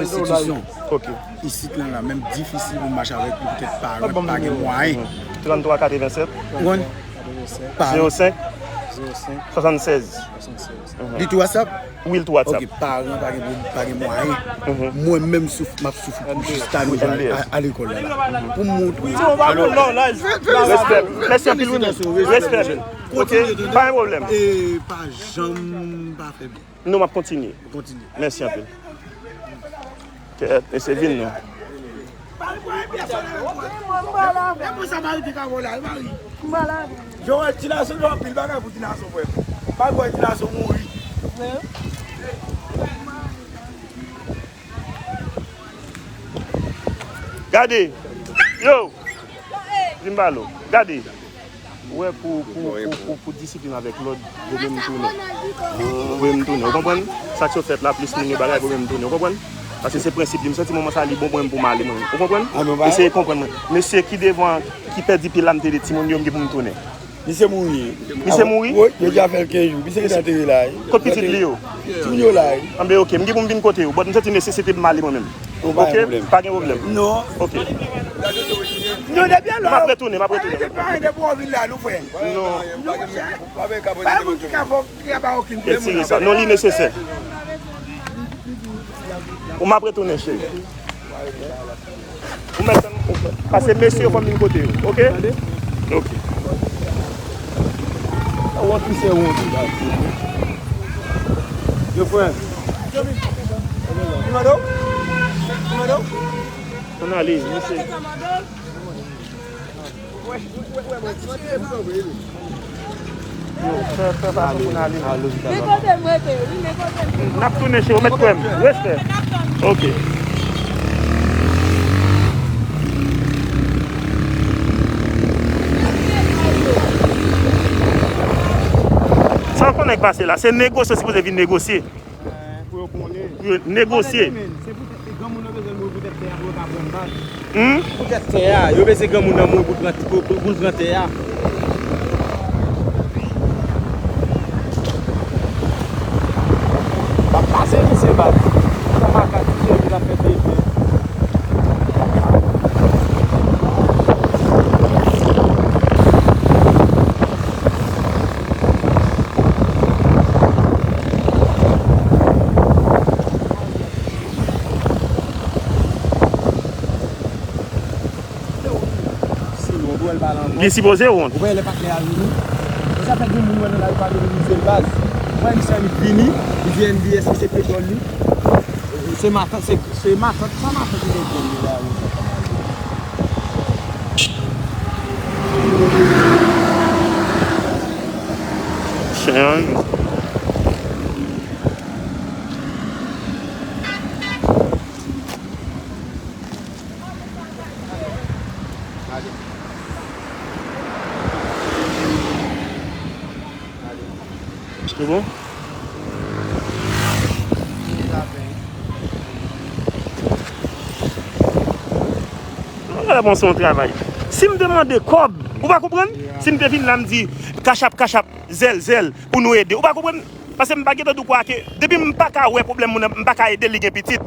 Ok. Isit lan la, menm difisil pou m mache avèk li, poutèt pa, pa gen mwayen. Tranntwa katrevennsèt. Ou konn? Pa. Zewo senk. Swasannsèz. Li tou WhatsApp? Wi, l tou WhatsApp. Ok, paran pa gen, pa gen mwayen. Mwen menm souf, m ap soufri pou jis ta nou a, a lekòl la. Pou m montre. Alò, respè. Mèsi anpil, wi, men. Respè. Ok, pa gen pwoblèm. E pa janm pa fè byen. Non, m ap kontinye. Kontinye. Mèsi anpil. Kèt, mesye, vin non. Jowèl, ti naso gen anpil bagay pou ti naso, frè. Pa kwè ti naso mouri. Gade. Yo. Vin ba lo. Gade. Ou wè, pou, pou, pou, pou, pou disiplin avèk lòd, voye m tounen. Voye m tounen. Ou konprann? Sa k sot fèt la, plis moun yo bagay, voye m tounen. Ou konprann? Paske se prensip li. M santi moman sa li bon pou mwen pou m ale mwen. Ou konprann? Eseye konprann mwen. Mesye ki devan, ki pèdi pye la, m te di timoun yo, m gen pou m tounen. Misye mouri. Misye mouri? Wi, yo deja fè l kenz jou. Misye gentan antere la, wi. Kot pitit li yo? Timoun yo la, wi. Anben, ok, m gen pou m vin kote yo. But m santi nesesite pou m ale mwen menm. Ok, pa gen pwoblèm. Non. Ok. Non, depi alò. M ap retounen, m ap retounen. Depi alò, depi w vin la, nou frè. Non. Retire sa. Non, li nesesè. Ou m ap retounen, cheri. Ou mèt tann, pase mesye yo fò m vin kote yo, ok? Ok. Wont, misye wont. Yo, frè. Ann ale, mesye. Yo, fè, fè fason pou n ale. Men kote m rete, wi, men kote m rete. N ap tounen, cheri, ou mèt kwè m. Respè. Ok. Sa w konnen k pase la? Se negosye, w sipoze vin negosye. Pou yo konnen. Pou yo negosye. Se poutèt se granmoun yo bezwen mouri poutèt tè a pou yo ka pran baz. Hmm? Poutèt tè a, yo bezwen granmoun nan mouri pou pran, pou, pou, pou l pran tè a. L ap pase misye baz. Sa makak misye epi l ap fè bebe. Li sipoze wont. Ou wè lè patnè a vini? E sa fè gen moun wè nan lari pa vle vini jwe l baz. Ou wè misye annik vini, li di N B S li se petwòl li. Se matant, se, se matant, sa matant li te jwenn li la, wi. Chen an. Se bon? Mwen bon, se yon travay. Si m te mande kòb, ou pa konprann? Si m te vin la, m di, kachap, kachap, zèl, zèl, pou nou ede. Ou pa konprann? Paske m pa gentan di w kwa ke, depi m pa ka wè pwoblèm moun nan, m pa ka ede l, li gen pitit.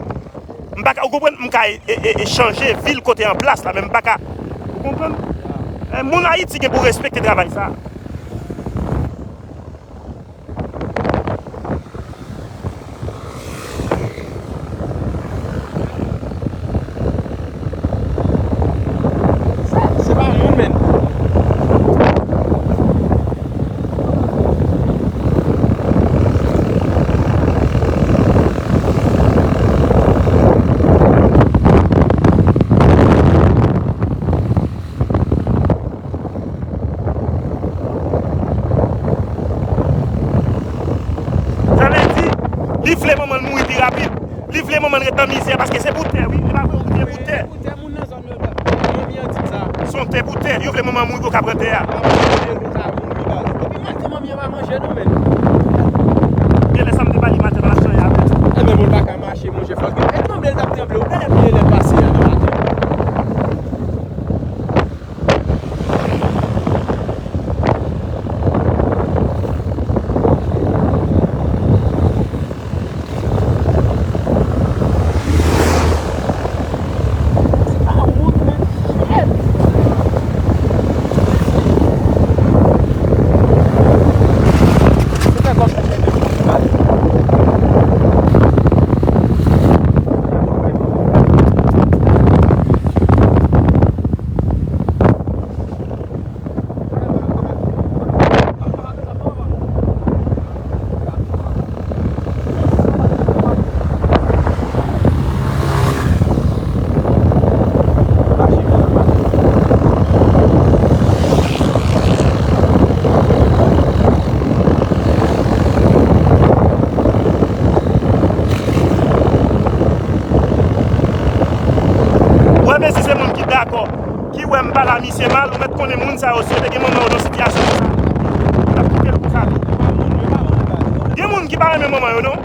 M pa ka, ou konprann, m ka e, e, e, e chanje vil kote an plas la, men m pa ka. Ou konprann? Eh, moun Ayiti gen pou respekte travay sa. Se pa moun, menn. Sa vle di, li vle manman l mouri pi rapid. Li vle manman l ret nan mizè, paske se pou tè, wi. E pa vre, ou vle pou tè. Pou tè moun nan zòn yo, manmi an di m sa. Se yon tè pou tè. Yo vle manman mouri pou yo ka pran tè a. Epi maten manmi an pa manje non, menn. Gen lè sa m te ba li maten, pa t ap chanje avè l. Enben, moun pa ka mache, monchè, fòk gen. E tranble, l t ap tranble. Ou gade pye lè pase a nan maten. Si se moun ki dakò, ki wè m pale a misye mal, ou mèt konnen moun sa yo, si yo te gen manman yo nan sitiyasyon konsa, y ap kite l konsa tou. Gen moun ki pa renmen manman yo, non.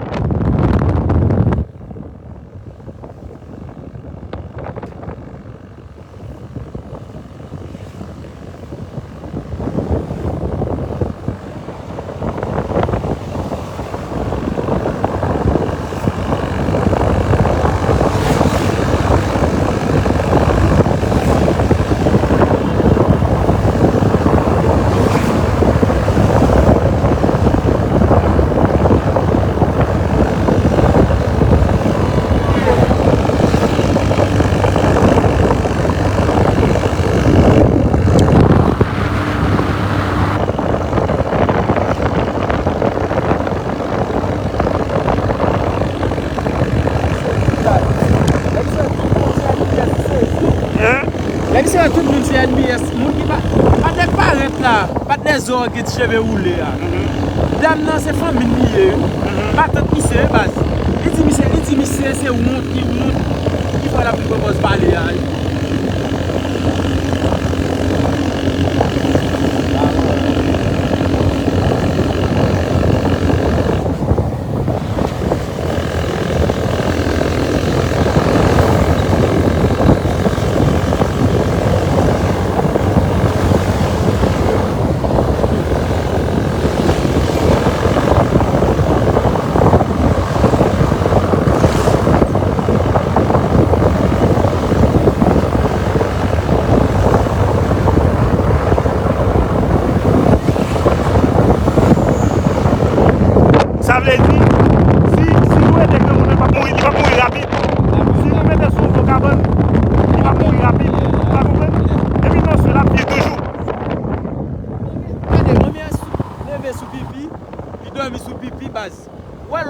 Hein? Lè misye wè tout moun se N B S, moun ki pa, pa nèg parèt la, pa nèg zò gen ti cheve woule a. Dam nan se fanmi l li ye wi. Matant misye wi baz. Li di misye, li di misye se wont, li wont. Ki fè l ap vin pran pòz pale a wi. Sa vle di,